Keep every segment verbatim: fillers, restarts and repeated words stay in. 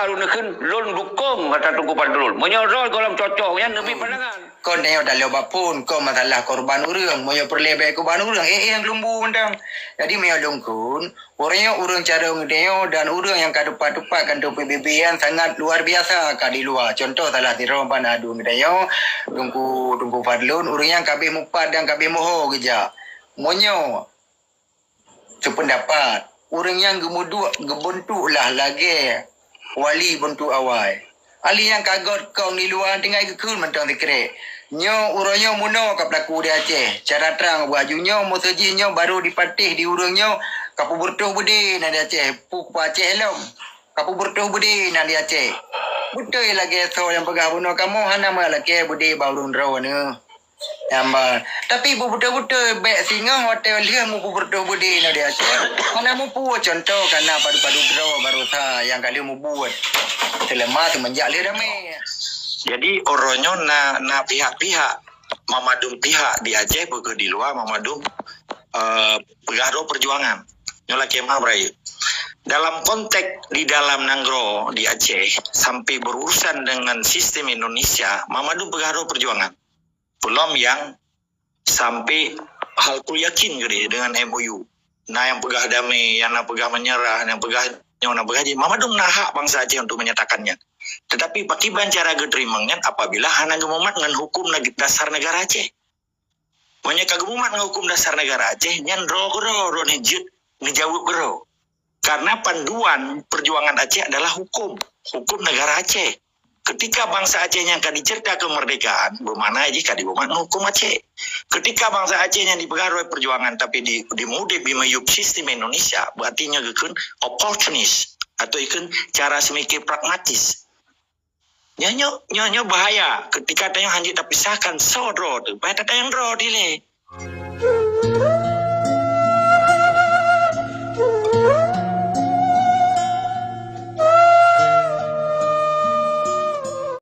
Harun neukheun lôn dukong ata Teungku Fadlun. Meunyoe droe gohlom cocok nyan neubi pandangan. Kon tanyoe taleueng bak phon, kon masalah korban ureueng. Meunyoe peureulée bèk korban ureueng, éh, éh, nyang geulumbu mantong. Jadi meunyoe lôn kheun, ureueng nyoe ureueng carông geutanyoe dan ureueng nyang ka tupat-tupat kantô P B B nyan sangat luar biasa ka di luwa. Contoh salah sidroe ban adu geutanyoe, Teungku, Teungku Fadlun, ureueng nyan ka abéh mupat dan ka abéh moho geujak. Meunyoe seupeundapat, ureueng nyang geumuduek geubeuntuk lah lagée wali beuntuk awai. Ahli nyang ka göt kong di luwa tinggai geukheun mantong sikrek. Nyoe uroe nyoe meunoe ka peulaku di Aceh. Cara trang buat ju nyoe meuseujih nyoe barô dipatéh di ureueng nyoe ka peubeureutoh beudé na di Aceh. Pu-, pu Aceh lom. Ka peubeureutoh beudé na di Aceh. Beutôi lagée soe nyang peugah bunoe kamoe hana meulakée beudé bak ureueng droeneuh. Nyamba. Tapi beubeutôi-beutôi bèk singoh watèe lheueh mupeubeureutoh beudé na di Aceh. Hana mupeue contoh ka na padub-padub droe baroesa nyang ka lheueh mubuet. Seuleumah seumenjak lheueh damé. Jadi, uroe nyoe na, na pihak-pihak, mamadum pihak di Aceh, peue di luwa mamadum, eh, peugah droe perjuangan. Nyoe lakée meu'ah beurayeuk. Dalam konteks di dalam nanggroe di Aceh, sampai berurusan dengan sistem Indonesia, mamadum peugah droe perjuangan. Peulom nyang sampai hal tu yakin keudeh dengan M O U. Na nyang peugah damé, nyang na peugah menyerah, nyang peugah nyoe, na peugah jih. Mamadum na hak bansa Aceh untuk menyatakan nyan. Tetapi pakiban cara geuteurimong nyan apabila hana geumumat ngon hukum neg-, dasar negara Aceh. Meunyoe ka geumumat ngon hukum dasar negara Aceh, nyan droe keudroe, droeneuh jeuet neujaweueb keudroe. Karena panduan perjuangan Aceh adalah hukum, hukum negara Aceh. Ketika bangsa Aceh nyang ka dicerita kemerdekaan, bermakna jih ka dibumat hukum Aceh. Ketika bangsa Aceh nyang dipeugah droe perjuangan, tapi di, dimudeb dimiyueb sistem Indonesia, berarti nyoe geukheun oportunis, atau ikheun cara seumiké pragmatis. Nyoe, nyoe, nyoe, nyoe bahaya. Ketika tanyoe hanjeuet tapisahkan soe droe teuh, bahaya tatanyong droe dilée.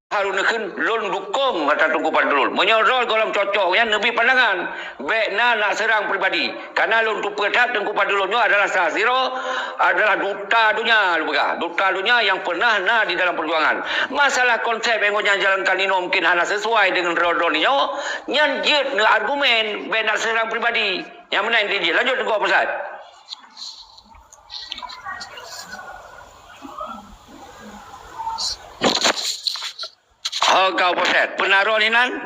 Harun neukheun lôn dukong ata Teungku Fadlun. Meunyoe droe gohlom cocok nyan neubi pandangan, bèk na nak seurang pribadi. Karena lôn teupeue that Teungku Fadlun nyoe adalah salah sidroe, adalah duta donya, lôn peugah. Duta donya nyang pernah na di dalam perjuangan. Masalah konsep nyang gobnyan jalankan inoe mungkin hana sesuai dengan droe-droe nyoe, nyan jeuet ngon argumen, bèk nak seurang pribadi. Nyang meunan inti jih. Lanjut, Teungku Pak Ustaz. Ho, Kak Buset, peunaroh inan?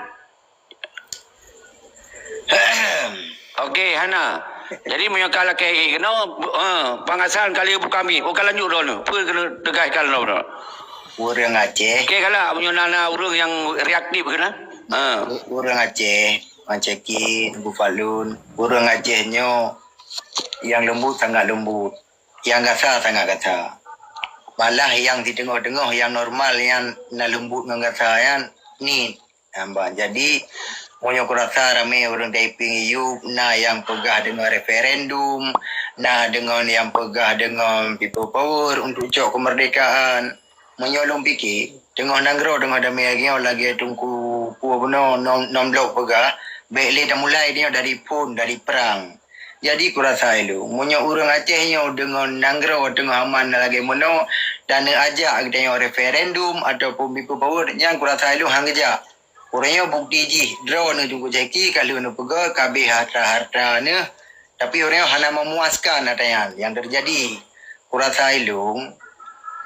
Okey, hana. Jadi, meunyoe ka lakée keunoe, eh, pangasan kali buka mi, oh, ka lanjut droeneuh. Peue keuneuk tegaskan droeneuh? Ureueng Aceh. Okey, galak, meunyoe na, na ureueng nyang reaktif keunan. Ha. U-, ureueng Aceh, Wan Ceki, Teungku Fadlun. Ureueng Aceh nyoe nyang leumbut sangat leumbut. Nyang gasa sangat gasa. Malah nyang di teungoh-teungoh nyang normal nyan na leumbut ngon gasa nyan niet. Nyan ban. Jadi, meunyoe kurasa ramé ureueng Taiping iyup, na nyang peugah deungon referendum, na deungon nyang peugah deungon people power untuk cok kemerdekaan. Meunyoe lôn pike, teungoh nanggroe teungoh damé lagée nyoe, lagée Teungku peue bunoe nom, nom blok peugah, bèk lé tamulai nyoe dari phon, dari prang. Jadi kurasa ilôn, meunyoe ureueng Aceh nyoe deungon nanggroe teungoh aman lagée meunoe, dan neuajak geutanyoe referendum ataupun people power, nyan kurasa ilôn han geujak. Ureueng nyoe bukti jih, droeneuh Teungku Jacky ka lheueh neupeugah ka abéh hareuta-hareuta neuh, tapi ureueng nyoe hana memuaskan ata nyan nyang teujadi. Kurasa ilôn,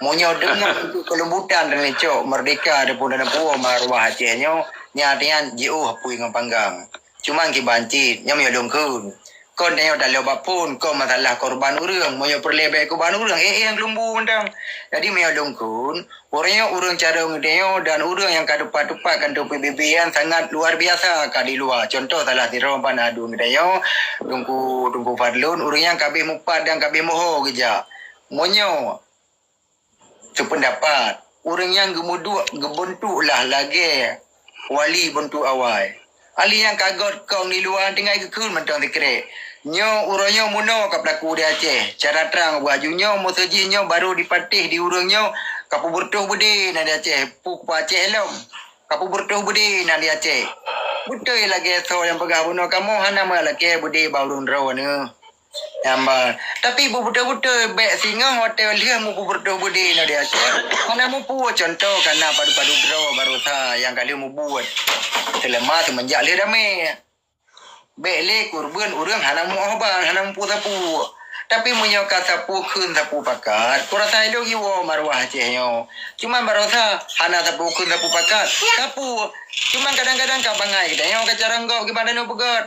meunyoe deungon untuk keuleubutan dan cok meurdeka ataupun dan puwoe marwah Aceh nyoe, nyan ata nyan jiôh apui ngon panggang. Cuma kiban cit, nyoe meunyoe lôn kheun. Kon tanyoe taleueng bak phon, kon masalah korban ureueng. Meunyoe peureulée bèk korban ureueng, éh, éh, nyang geulumbu mantong. Jadi meunyoe lôn kheun, ureueng nyoe ureueng carông geutanyoe dan ureueng nyang ka tupat-tupat kantô P B B nyan sangat luar biasa ka di luwa. Contoh salah sidroe ban adu geutanyoe, Teungku, Teungku Fadlun, ureueng nyan ka abéh mupat dan ka abéh moho geujak. Meunyoe seupeundapat, ureueng nyang geumuduek geubeuntuk lah lagée wali beuntuk awai. Ahli nyang ka göt kong di luwa tinggai geukheun mantong sikrek. Nyoe uroe nyoe meunoe ka peulaku di Aceh. Cara trang buat ju nyoe meuseujih nyoe barô dipatéh di ureueng nyoe ka peubeureutoh beudé na di Aceh. Pu-, pu Aceh lom. Ka peubeureutoh beudé na di Aceh. Beutôi lagée soe nyang peugah bunoe kamoe hana meulakée beudé bak ureueng droeneuh. Nyambang. Tapi beubeutôi-beutôi bék singoh watée lheueh mupeubeudoh beudé na di Aceh. Hana mupuwoe contoh kana padub-padub droe baroesa nyang ka lheueh mubuet. Seulama seumenjak lheueh damé. Bék lé kureubeuen ureuëng hana muoh ban, hana mupu sapu. Tapi meunyoe ka sapu kheun sapu pakat, kurasa ilong iwoe maruah Aceh nyoe. Cuman baroesa hana sapu kheun sapu pakat. Sapu. Cuman kadang-kadang ka bangai geutanyoe ka carông gob geubandaneuk beugöt.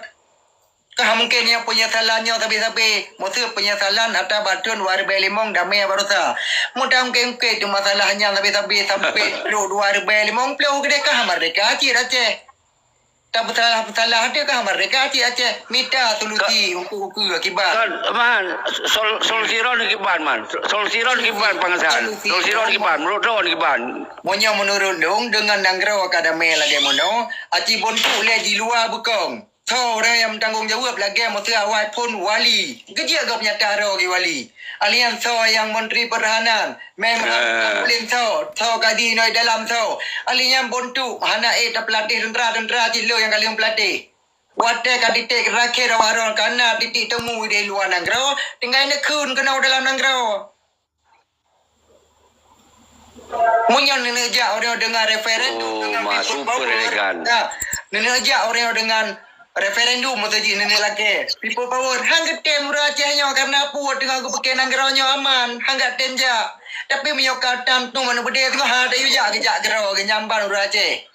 Ka mungken nyang peunyesalan nyoe sabe-sabe. Meuseu peunyesalan ata bathon dua ribée limong damé baroesa. Mudah mungken-mungken tu masalah nyan sabe-sabe sampai trok dua ribée limong ploh keudeh ka merdeka cit Aceh. Tak bersalah-bersalah ada kah merdeka cit Aceh? Mita solusi untuk ukeue akibat. Kan, man, sol-, solusi ron akibat, man. Solusi ron akibat pangasan. Solusi ron akibat, menurut ron akibat. Meunyoe menurut dong, dengan nanggroe ka damé lagée mono, aci bontuk lé di luwa beukong. Soe ureuëng nyang meutanggong jaweueb lagée meuseu awai phon wali? Geujak gob nyata roh geuwali. Alian soe nyang menteri pertahanan? Memang paling soe, soe kadi noi dalam soe. Alian bontuk hana ék tapeulatih tentera-tentera cit lôn nyang ka lheueh peulatéh. Watée ka titék terakhir awak ron kana titik temu di luwa nanggroe, tinggai neukheun keunoe dalam nanggroe. Meunyoe neuneuk jak ureuëng dengan referendum, oh, dengan masuk people power, elegan. Neuneuk jak ureuëng dengan referendum, meuteujih neuneuk lakée people power. Han geutem ureuëng Aceh nyoe karena peue teungoh geupeuke nanggroe nyoe aman, han geutem jak. Tapi meunyoe ka tam tu manuk beudé teungoh ha tayue jak geujak keudroe geunyamban ureuëng Aceh.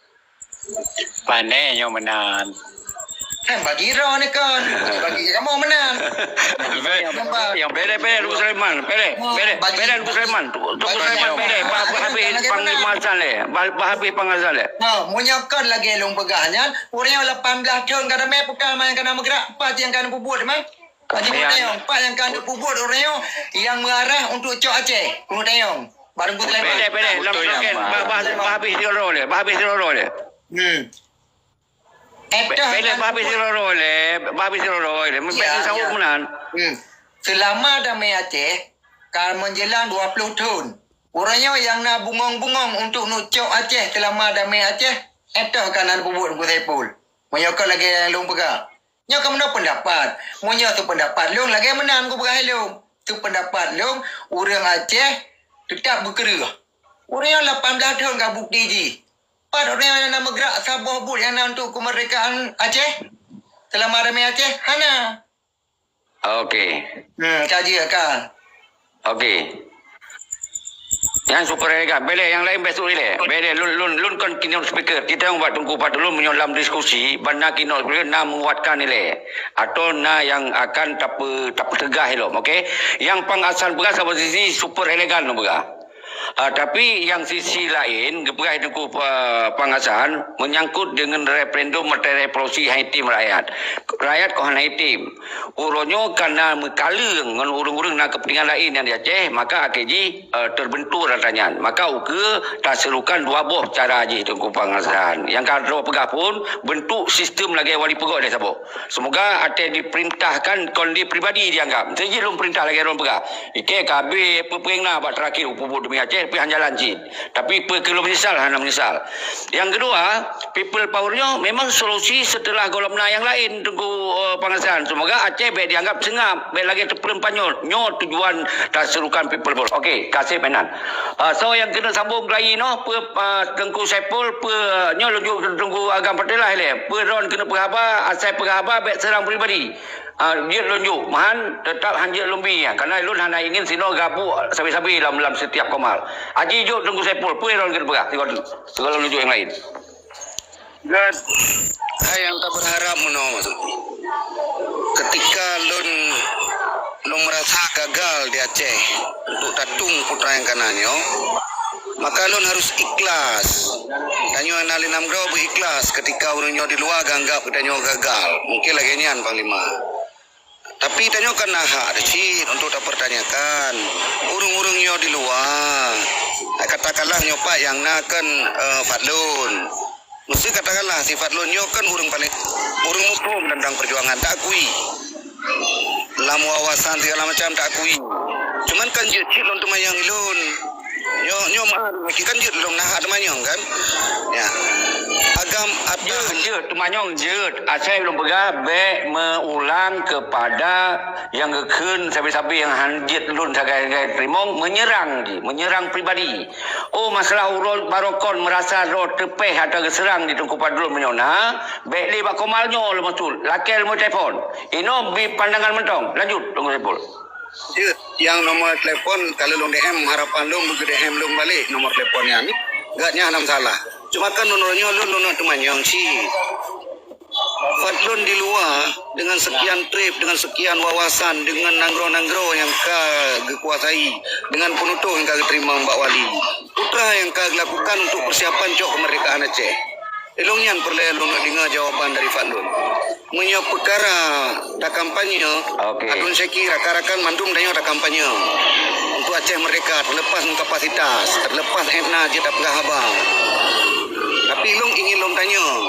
Pane nyoe meunan. Kan bagi droe ni kan. Bagi kamoe meunan. Nyang ba- Pede, pede, Teungku Sulaiman. Pede, pede, pede, Teungku Sulaiman. Teungku Sulaiman, pede. Bah, bah habéh panglima Hasan lé. Bah, bah habéh panglima Hasan lé. Ha, meunyoe kon lagée lôn peugah nyan, ureuëng lapan belas thon ka damé peugah nyang kana meugrak, apa nyang kana peubuet mah? Kaji Mutayong, pat nyang ka neupeubuet ureuëng nyoe nyang meuarah untuk cok Aceh. Mutayong. Bareng Putri Laibah. Pede, pede, lam bloken. Bah, bah, bah habéh sidroe lé, bah habéh sidroe lé. Hmm. Pede, bah habéh sidroe lé, bah habéh sidroe lé. Meusaut meunan. Hmm. Seulama damé Aceh, ka menjelang dua puluh thon. Ureuëng nyoe nyang na bungong-bungong untuk neucok Aceh seulama damé Aceh, étoh ka na neupeubuet Teungku Saipul. Meunyoe kon lagée nyang lôn peugah. Nyoe ka meunoe peundapat. Meunyoe seupeundapat lôn lagée meunan kupeugah lôn. Seupeundapat lôn, ureuëng Aceh teutap beukeureuh. Ureuëng nyoe lapan blaih thon ka bukti jih. Pat ureuëng nyang na meugrak saboh buet nyang na untuk keumeurdekaan Aceh? Seulama damé Aceh? Hana. Oke. Hmm, ka jeuet ka. Oke. Nyang super elegan. Bele nyang laén besok ilée. Bele lôn, lôn, lôn kon keynote speaker. Kita yang buat Teungku Fadlun meunyoe lam diskusi, bana keynote speaker na menguatkan ilée. Atau na yang akan tape-, tapeugah ilom. Oke. Yang Pang Hasan peugah saboh sisi super elegan lôn peugah. Ah, tapi yang sisi laén, geupeugah Teungku, ah, Pang Hasan, menyangkut dengan referendum atau revolusi hai tim rakyat. Rakyat kok hana item. Uroe nyoe kana meukaleueng ngon ureuëng-ureuëng na keupeuntengan laén nyang di Aceh, maka akhé jih, eh, terbentur rata nyan. Maka ukeue taserukan dua boh cara jih Teungku Pang Hasan. Nyang ka droe peugah pun bentuk sistem lagée wali peugot lé saboh. Semoga até diperintahkan kon lé pribadi dianggap. Teujih lôn perintah lagée lôn peugah. Ikée ka habéh peupeueng na bak terakhir peubuet demi Aceh, tapi han jalan cit. Tapi peu keu lôn menyesal, hana menyesal. Yang kedua, people power nyoe memang solusi setelah gohlom na yang lain, Teungku, eh, Pang Hasan. Semoga Aceh bék dianggap seungab, bék lagée teupeuleumpanyot. Nyoe tujuan taserukan people power. Oke, kasih mainan. Ah, so yang kena sambung lagi noh, pe, ah, Teungku Saiful, pe, nyoe laju Teungku Agam Patelah lé. Pe ron kena peugah haba, asai peugah haba, bék serang pribadi. Ah, jeuet lôn jok, meuhan teutap han jeuet lôn bi nyan, karena lôn hana ingin sinoe gabuk sabe-sabe lam, lam setiap komal. Aji jok Teungku Saiful, peue lôn keuneuk peugah, sigoe, sigoe lôn jok nyang laén. Gét. Hai nyang tabeurharap meunoe, ketika lôn, lôn meurasa gagal di Aceh untuk tatung putra nyang kana nyoe, maka lôn harus ikhlas. Tanyoe na lé nam droe beu ikhlas ketika ureuëng nyoe di luwa geuanggap geutanyoe gagal. Mungkin lagée nyan, Panglima. Tapi tanyoe kan na hak cit untuk tapertanyakan ureuëng-ureuëng nyoe di luwa. Katakanlah nyoe pat nyang na kan, eh, Fadlun. Mesti katakanlah si Fadlun nyoe kan ureuëng paléng, ureuëng muphom tentang perjuangan, tak akui. Lam wawasan segala macam tak akui. Cuman kan jeuet cit lôn teumanyong ilôn. Nyoe, nyoe meu'ah, kan jeuet lôn na hak teumanyong kan? Ya. Agam ata jeuet, jeuet, teumanyong jeuet. Asai lôn peugah bèk meuulang keupada nyang geukheun sabe-sabe nyang han jeuet lôn sagai-sagai teurimong, menyerang jih, menyerang pribadi. Oh, masalah uroe barokon meurasa droe teupèh atau geuseurang di Teungku Fadlun meunyoe na, bèk lé bak Komal nyoe lôn maksud. Lakèe lôn telepon. Inoe bri pandangan mantong. Lanjut, Teungku Saiful. Jeuet, nyang nomor telepon ka lôn D M, harapan lôn beu D M lôn balek nomor telepon nyan. Geuh nyan hana masalah. Cuma kan uroe nyoe lôn, lôn na teumanyong cit. Fadlun di luwa dengan sekian trip, dengan sekian wawasan, dengan nanggroe-nanggroe nyang ka geukuasai, dengan peunutôh nyang ka geuteurimong bak wali. Peue nyang ka geulakukan untuk persiapan cok keumeurdekaan Aceh? Ilôn nyan peureulèe lôn deungoe jawaban dari Fadlun. Meunyoe peukara takampanye, Oke. Adun Syeki, rakan-rakan mandum tanyoe takampanye untuk Aceh meurdeka, terlepas ngon kapasitas, terlepas Etna jeuet tapeugah haba. Tapi lôn ingin lôn tanyong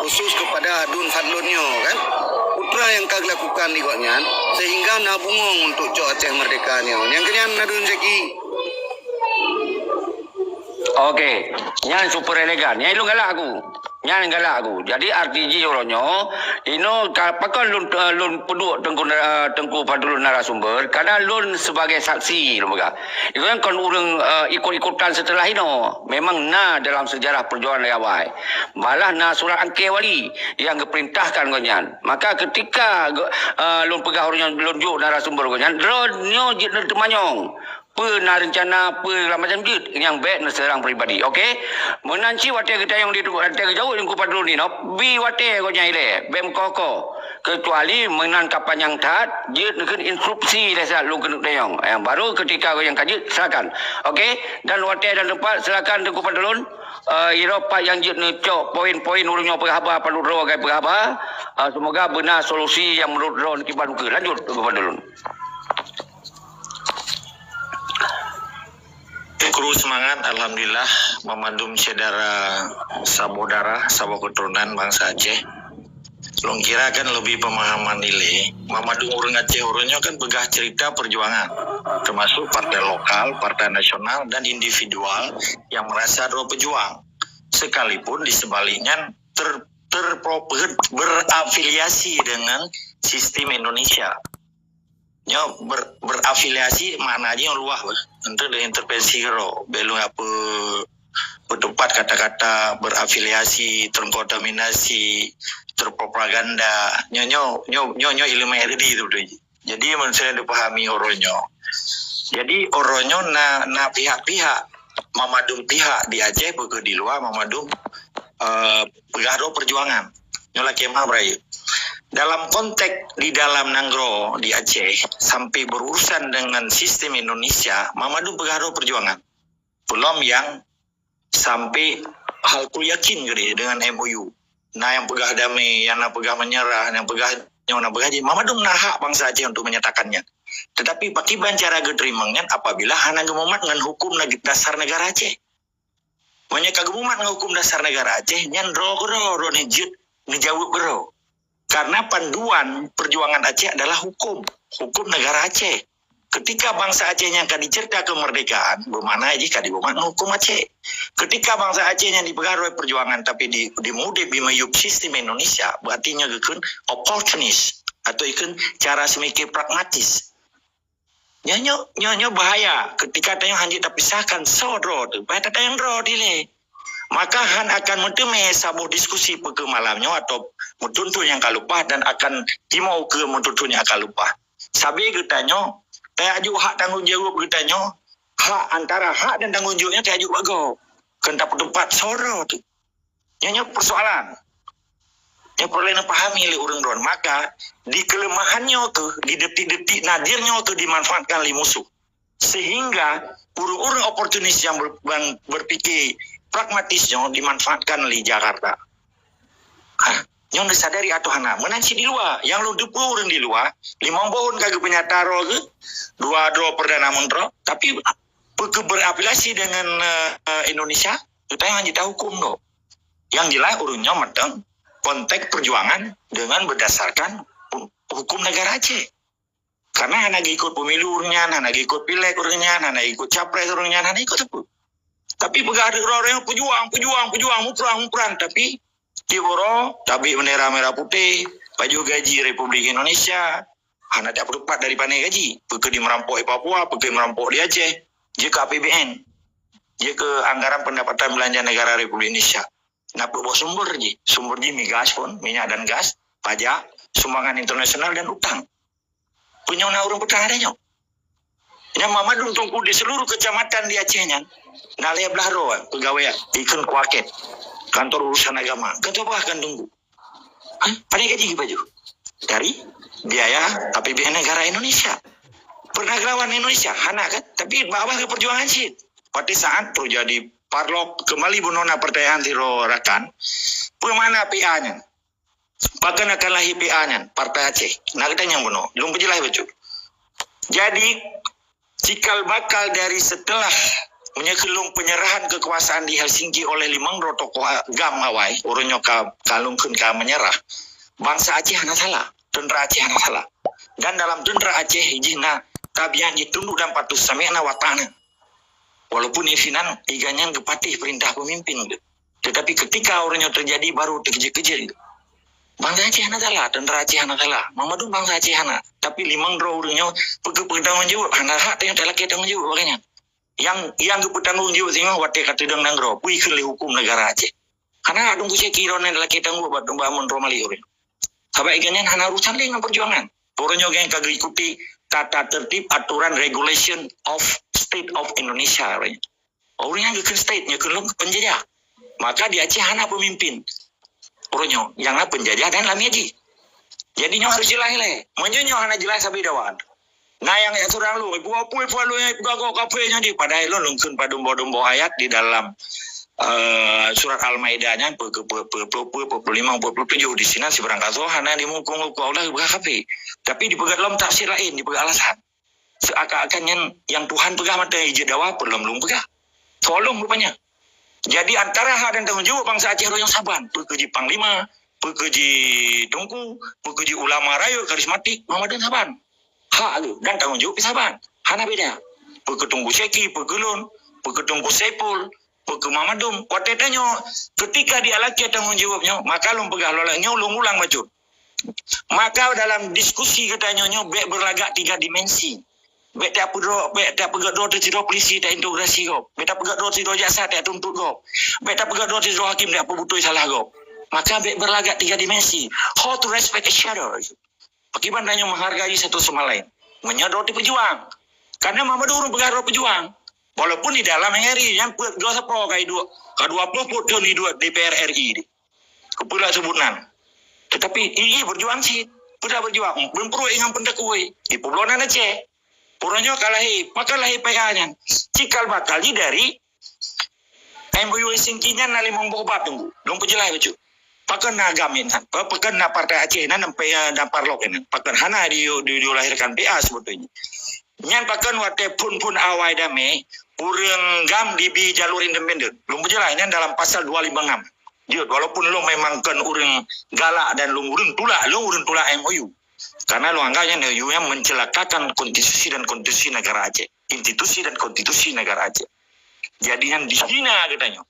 khusus kepada Adun Fadlun nyoe kan, peue nyang ka geulakukan di gobnyan sehingga na bungong untuk cok Aceh meurdeka nyoe. Nyang keunyan Adun Syeki. Oke, nyan super elegan. Nyan ilôn galak aku. Nyan galak aku. Jadi arti jih uroe nyoe, inoe ka pakon lôn, eh, lôn peuduek Teungku, eh, Teungku Fadlun narasumber, karena lôn sebagai saksi lôn peugah. Ilôn kon ureueng, eh, ikut-ikutan setelah inoe. Memang na dalam sejarah perjuangan dari awai. Malah na surat angkée wali nyang geuperintahkan gobnyan. Maka ketika, eh, lôn peugah uroe nyoe lôn jok narasumber gobnyan, droeneuh jeuet neuteumanyong. Peue na reuncana, peue segala macam jeuet nyang bèk neuseurang pribadi. Oke? Meunan cit watèe geutanyong di, watèe geujaweueb Teungku Fadlun inoe, bi watèe gobnyan ilèe, bèk meukoh-koh. Kecuali meunan ka panyang that, jeuet neukheun instruksi lé saat lôn keuneuk tanyong. Nyang baru ketika gobnyan ka jeuet, silakan. Oke? Dan watèe dan teumpat, silakan Teungku Fadlun. Eh, iroh pat nyang jeuet neucok poin-poin ureueng nyoe peugah haba, padub droe gaya peugah haba. Eh, semoga beuna solusi nyang menurut droe kiban ukeue. Lanjut, Teungku Fadlun. Kru semangat, alhamdulillah, meumandum syedara saboh darah, saboh keuturonan bansa Aceh. Lôn kira kan leubeh peumahaman ilèe, meumandum ureueng Aceh uroe nyoe kan peugah cerita perjuangan, termasuk partai lokal, partai nasional, dan individual yang merasa droe pejuang. Sekalipun di sebalik nyan ter-, terpro-, berafiliasi dengan sistem Indonesia. Nyoe ber-, berafiliasi makna jih nyoe luwah beuh. Untuk diintervensi keudroe. Bèk lôn apa, beuteumpat kata-kata berafiliasi, terkontaminasi, terpropaganda. Nyoe, nyoe, nyoe, nyoe, nyoe ileumèe redi tu beutôi jih. Jadi, meunurot saya dipahami uroe nyoe. Jadi, uroe nyoe na, na pihak-pihak, meumandum pihak di Aceh, bukon di luwa, meumandum, eh, peugah droe perjuangan. Nyoe lakèe meu'ah beurayeuk. Dalam konteks di dalam nanggroe di Aceh, sampai berurusan dengan sistem Indonesia, meumandum peugah droe perjuangan. Peulom nyang sampai hakul yakin keudéh dengan M O U. Na nyang peugah damé, nyang na peugah menyerah, nyang peugah nyoe, na peugah jih. Meumandum na hak bansa Aceh untuk menyatakan nyan. Tetapi pakriban cara geuteurimong nyan apabila hana geumumat ngon hukum neg-, dasar negara Aceh. Meunyoe ka geumumat ngon hukum dasar negara Aceh, nyan droe keudroe, droeneuh jeuet neujaweueb keudroe. Karena panduan perjuangan Aceh adalah hukum, hukum negara Aceh. Ketika bansa Aceh nyan ka dicerita kemerdekaan, bermakna jih ka dibumat ngon hukum Aceh. Ketika bansa Aceh nyan dipeugah droe perjuangan tapi di, dimudép bimiyueb sistem Indonesia, berarti nyoe geukheun oportunis atau ikheun cara seumiké pragmatis. Nyoe, nyoe, nyoe, nyoe bahaya. Ketika tanyoe hanjeuet tapisahkan soe droe teuh, bahaya tatanyong droe dilèe. Maka han akan meuteumé saboh diskusi peukeue malam nyoe atau meuthon-thon nyang ka leupah dan akan timoh keu meuthon-thon nyang ka leupah. Sabé geutanyoe, tajak jok hak tanggong jaweueb geutanyoe, hak antara hak dan tanggong jaweueb nyan tajak jok bak gob. Keu tapeuteumpat soe droe teuh. Nyoe, nyoe persoalan. Nyoe peureulèe neupahami lé ureueng droen. Maka, di keuleumahan nyoe keuh, di detik-detik nadir nyoe keuh dimanfaatkan lé musoh. Sehingga ureueng-ureueng oportunis nyang ber-, nyang berpikir pragmatis nyoe dimanfaatkan lé Jakarta. Ha, nyoe neusadari atau hana? Meunan cit di luwa, nyang lôn teupeue ureueng di luwa, limong boh thôn ka geupeunyata droe geuh, dua droe Perdana Menteri, tapi peu keuh berafiliasi dengan, eh, eh, Indonesia, geutanyoe hana jitahukôm droe. Nyang jeulaih ureueng nyoe mantong konteks perjuangan dengan berdasarkan hu-, hukum negara Aceh. Karena hana ikut pemilu ureuëng nyan, hana ikut pileg ureuëng nyan, hana ikut capres ureuëng nyan, hana ikut apa. Tapi peugah droe-droe peujuang, peujuang, peujuang, muprang, muprang. Tapi tiep uroe tabek bendera merah putih, pajoh gaji Republik Indonesia, hana tapeureupat dari pane gaji. Peue keuh di merampok di Papua, peue keuh merampok di Aceh, jeuet keu A P B N, jeuet keu anggaran pendapatan belanja negara Republik Indonesia. Na peuet boh sumber jih. Sumber jih migas pun, minyak dan gas, pajak, sumbangan internasional dan utang. Peue nyoe na ureuëng peugah ada nyoe. Nyang Muhammad Teungku di seluruh kecamatan di Aceh nyan, na lhée blaih droe pegawai ikheun kuaket, kantor urusan agama. Kantor peugah kan Teungku. Hah? Pane gaji geupajoh? Dari biaya A P B N negara Indonesia. Pernah gelawan Indonesia? Hana kan? Tapi babah ke perjuangan cit. Pada saat terjadi parlok kembali bunoe na pertanyaan sidroe rakan, peue makna P A nyan? Pakon akan lahé P A nyan, Partai Aceh? Na geutanyong bunoe. Lôn peujeulaih bacut. Jadi, cikal bakal dari setelah meunyoe kheun lôn penyerahan kekuasaan di Helsinki oleh limong droe tokoh GAM awai, ureuëng nyoe ka, ka lôn kheun ka menyerah. Bangsa Aceh hana salah, tentera Aceh hana salah. Dan dalam tentera Aceh jih na tabiat jih tunduk dan patuh, sami'na wa ata'na. Walaupun isinan iga nyan geupatéh peurintah peumimpin geuh. Tetapi ketika ureuëng nyoe terjadi, baru teukeujeuet-keujeuet geuh. Bangsa Aceh hana salah, tentera Aceh hana salah, Muhammadun bangsa Aceh hana. Tapi limong droe ureuëng nyoe peue keuh peutanggung jaweueb, hana hak tanyoe talakée tanggong jaweueb bak nyan. Nyang, nyang geupeutanggong jaweueb singoh watée ka teudong nanggroe, peue ikheun lé huköm negara Aceh. Hana hak Teungku Syeki droeneuh talakée tanggong jaweueb bak, bak meunroe malée ureuëng. Sabab iga nyan hana urusan lé ngon perjuangan. Ureuëng nyoe geng ka geuikuti tata tertib aturan regulation of State of Indonesia. Ureuëng nyang geukheun state nyoe kheun lôn penjajah. Maka di Aceh hana pemimpin. Ureuëng nyoe nyang na penjajah dan lamiet jih. Jadi nyoe harus jeulaih lé. Meunyoe nyoe hana jeulaih sabe dawan. Na nyang jak surang lôn, ibu apui puan lôn nyang ipeugah gob kafé nyoe di. Padahai lôn lôn kheun padum boh-dum boh ayat di dalam, eh, surat Al-Maidah nyan, pe, pe, pe, pe, pe, pe, pe, puluh lima, empat puluh tujuh. Di sinan sibarang kasoe hana dimukung hukum Allah ipeugah kafé. Tapi dipeugah lom tafsir laén, dipeugah alasan. Seakan-akan nyan nyang Tuhan peugah mantong ijeuet dawa, peue lom lôn peugah. Tolong rupanya. Jadi antara hak dan tanggung jaweueb bangsa Aceh royong saban, peue keuh jih panglima, peue keuh jih teungku, peue keuh jih ulama rayeuk karismatik, Muhammadun saban. Hak lé dan tanggung jaweueb pih saban. Hana beda. Peue keuh Teungku Syeki, peue keuh lôn, peue keuh Teungku Saipul, peue keuh Muhammadun. Watée tanyoe ketika dialakée tanggung jaweueb nyoe, maka lôn peugah lôn nyoe lôn ulang bacut. Maka dalam diskusi geutanyoe nyoe bék berlagak tiga dimensi. Bék tapeudroe, bék tapeugah droe teuh sidroe polisi taintegrasi gob. Bék tapeugah droe sidroe jaksa tatuntut gob. Bék tapeugah droe sidroe hakim tapeubutôi salah gob. Maka bék berlagak tiga dimensi. How to respect each other. Pakriban tanyoe menghargai satu sama lain. Meunyoe droe teuh peujuang. Karena Muhammadun ureuëng peugah droe peujuang. Walaupun di dalam R I nyan peuet dua sapo ka iduek, ka dua ploh peuet thon iduek D P R R I di. Keupeue lôn sebut nan. Tetapi, i, i berjuang cit. Peue dak berjuang? Beumpeureuet ingat peuntakui. Ipeubloe nan Aceh. Uroe nyoe ka lahé, pakon lahé P A nyan. Cikal bakal jih dari M O U Helsinki nyan na limong boh bab Teungku. Lôn peujeulaih bacut. Pakon na GAM nyan? Pa-, pakon na Partai Aceh nan, eh, dan Parlok nyan? Pakon hana di, di, dilahirkan P A sebetulnya? Nyan pakon watée phon-phon awai damé, ureuëng GAM dibi jalur independen. Lôn peujeulaih nyan dalam pasal dua lima enam. Jeuet, walaupun lôn memang kon ureuëng galak dan lôn ureuëng tulak, lôn ureuëng tulak M O U. Karena lôn anggap nyan M O U nyan mencelakakan konstitusi dan konstitusi negara Aceh. Institusi dan konstitusi negara Aceh. Jadi nyan dihina geutanyoe.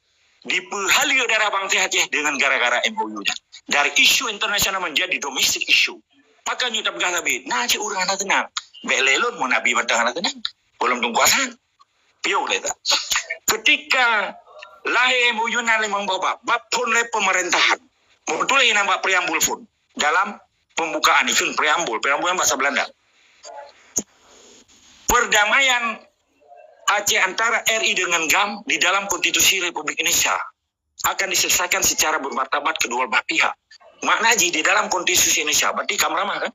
Dipeuhaleue darah bangsa Aceh dengan gara-gara M O U nyan. Dari isu internasional menjadi domestik isu. Pakon nyoe tapeugah sabe, na cit ureuëng hana teunang. Bék lé lôn meunabi mantong hana teunang. Golom tungkuasan. Piôh lé ta. Ketika lahé M O U nyan limong boh bab, bab phon lé pemerintahan. Meutuléh inan bak preambul phon. Dalam pembukaan ikheun preambul, preambul nyan bahasa Belanda. Perdamaian Aceh antara R I dengan GAM di dalam Konstitusi Republik Indonesia akan diselesaikan secara bermartabat kedua belah pihak. Makna jih di dalam Konstitusi Indonesia, berarti ka meuramah kan?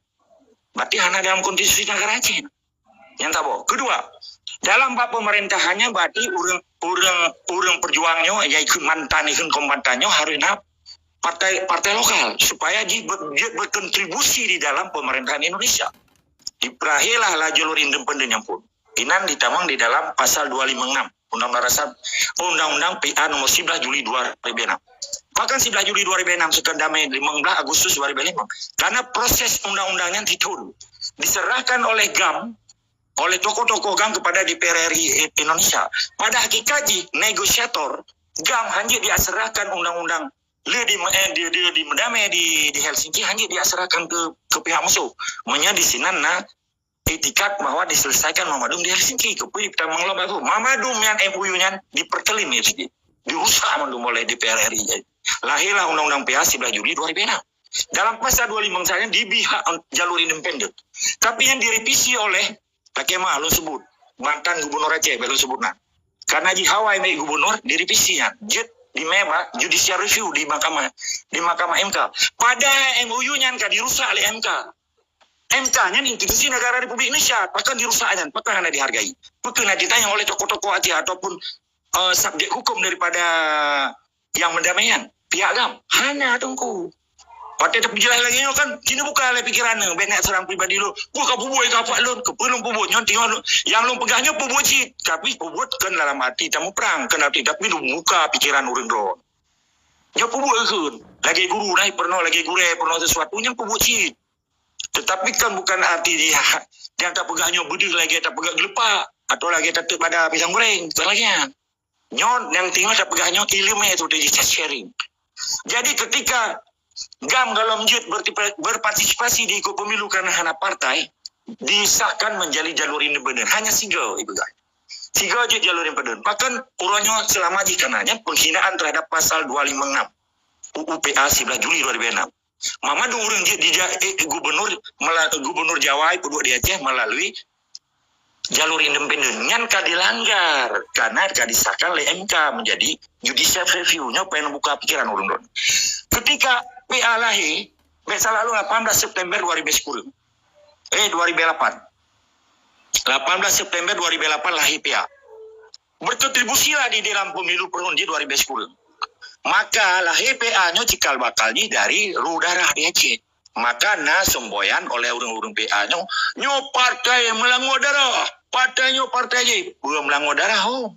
Berarti hana dalam Konstitusi negara Aceh. Nyang taboh. Kedua, dalam bab pemerintahannya berarti ureuëng, ureuëng, ureuëng peujuang nyoe, ya ikheun mantan, ikheun kombatan nyoe harus na partai, partai lokal supaya jih ber-, jeuet berkontribusi di dalam pemerintahan Indonesia. Dipeulahé lah jalur independen nyan phon. Inan ditamong di dalam pasal dua lima enam Undang-Undang Dasar, Undang-Undang P A nomor sebelas Juli dua ribu enam. Pakon sebelas Juli dua ribu enam seukon damé lima belas Agustus dua ribu lima? Karena proses undang-undang nyan sithon. diserahkan oleh GAM, oleh tokoh-tokoh GAM kepada DPR RI Indonesia. Pada hakikat jih, negosiator GAM hana diserahkan undang-undang le di, eh, di, di, di meudamai di, di Helsinki, hana diserahkan ke, ke pihak musuh. Meunyoe di sinan na itikat bahwa diselesaikan Mamadum di Helsinki. Keupui kita mengelola baru. Mamadum nyan M O U nyan dipertelin di sini. Dirusak mandum oleh DPR RI. Lahirlah Undang-Undang P A sebelas Juli dua ribu enam. Dalam pasal dua lima saja dibi hak jalur independen. Tapi yang direvisi oleh, lakée meu'ah lôn sebut, mantan gubernur Aceh, bèk lôn sebut nan. Karena jih hawa mé gubernur direvisi nyan. Jeuet di mé bak judicial review di mahkamah, di mahkamah M K. Padahal M O U nyan ka dirusak lé M K. M K nyan institusi negara Republik Indonesia, pakon dirusak nyan, pakon hana dihargai. Pakon hana ditanyong oleh tokoh-tokoh Aceh ataupun, eh, subjek hukum daripada yang mendamaikan pihak GAM? Hana, Teungku. Watèe tapeujeulaih lagèe nyoe kan, cit buka lé pikiran, bèk neuk seurang pribadi lôn. Peue ka peubuet keu apak lôn, keupeue lôn peubuet nyoe, teungoh lôn, nyang lôn peugah nyoe peubuet cit. Tapi peubuet kon dalam hati tamuprang, kon hati, tapi lôn buka pikiran ureueng droe. Nyoe peubuet kheun. Lagèe guru na peurunoe, lagèe gurèe peurunoe sesuatu nyang peubuet cit. Tetapi kan bukan arti dia nyang tapeugah nyoe beudeuh lagèe tapeugah geulupak atau lagèe tateuk bada pisang goreng, bukan lagèe nyan. Nyoe nyang teungoh tapeugah nyoe ileumèe tu tadi sharing. Jadi ketika GAM golom jeuet bertipa-, berpartisipasi di ikut pemilu karena hana partai, disahkan menjadi jalur independen. Hanya sigoe ipeugah. Sigoe jeuet jalur independen. Bahkan uroe nyoe selama jih kana nyan penghinaan terhadap pasal dua lima enam U U P A sebelas Juli dua ribu enam. Mamadum ureueng jeuet di ja-, eh, gubernur mela-, gubernur Jawa peuduek di Aceh melalui jalur independen. Nyan ka dilanggar karena ka disahkan lé M K menjadi judicial review. Nyoe payah buka pikiran ureueng droe. Ketika P A lahé, bèk salah lôn, lapan belas September dua ribu sepuluh. Eh, dua ribu lapan. Lapan belas September dua ribu lapan lahé P A. Berkontribusilah di dalam pemilu peurunoe jih dua ribu sepuluh. Maka lahé P A nyoe cikal bakal jih dari roh darah di Aceh. Maka na semboyan oleh ureueng-ureueng P A nyoe, nyoe partai meulangue darah, partai nyoe partai jih. Peue meulangue darah, ho?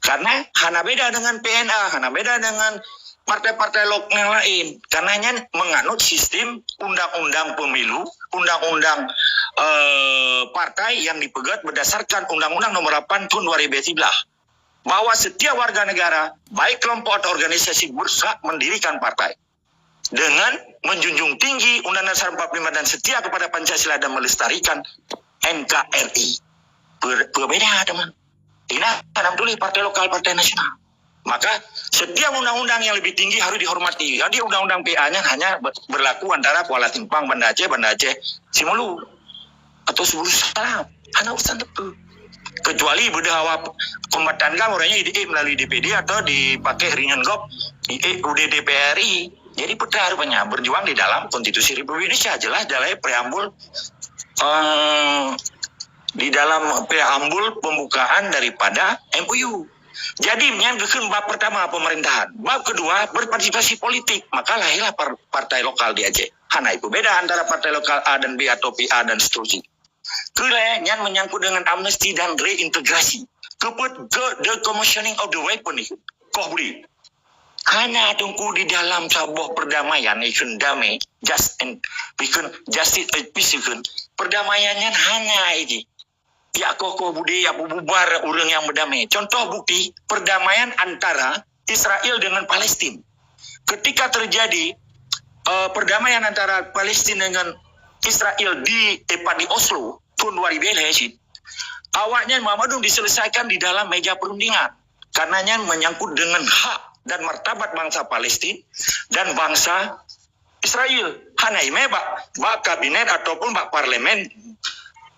Karena hana beda dengan P N A, hana beda dengan partai-partai lok-, yang lain. Karena nyan menganut sistem undang-undang pemilu, undang-undang, eh, partai yang dipeugöt berdasarkan Undang-Undang Nomor lapan Tahun dua ribu sebelas, bahwa setiap warga negara, baik kelompok atau organisasi, berhak mendirikan partai dengan menjunjung tinggi Undang-Undang Dasar empat puluh lima dan setia kepada Pancasila dan melestarikan N K R I. Ber-, berbeda, teman. Ina dalam tulis partai lokal, partai nasional. Maka setiap undang-undang yang lebih tinggi harus dihormati. Jadi undang-undang P A nyan hanya ber-, berlaku antara Kuala Simpang, Banda Aceh, Banda Aceh Simolu, atau Subul Salam. Hana urusan teupeu. Kecuali beudeuh awak kombatan GAM, ureueng nyan diék melalui D P D atau dipakai ringan gob, diék U D D P R I. Jadi peue rupanya berjuang di dalam Konstitusi Republik Indonesia, jelas dalam preambul, eh, di dalam preambul pembukaan daripada M O U. Jadi nyan geukheun bab pertama pemerintahan. Bab kedua berpartisipasi politik, maka lahirlah par-, partai lokal di Aceh. Hana ipeubeda antara partai lokal A dan B atau P A dan seterusnya. Keulhèe nyan menyangkut dengan amnesti dan reintegrasi. Keupeuet ke-, decommissioning of the weapon itu. Koh bri. Hana, Teungku, di dalam saboh perdamaian ikheun damai, just and, ikheun justice and peace ikheun. Perdamaian nyan hana iji. Ya koh-koh budaya, ya bubar ureueng nyang beudamai. Contoh bukti, perdamaian antara Israel dengan Palestin. Ketika terjadi, eh, perdamaian antara Palestin dengan Israel di, tepat di Oslo, tahun dua ribu lhèe cit, awaknyan mandum diselesaikan di dalam meja perundingan. Karena nyan menyangkut dengan hak dan martabat bangsa Palestin dan bangsa Israel. Hana imè bak, bak kabinet ataupun bak parlemen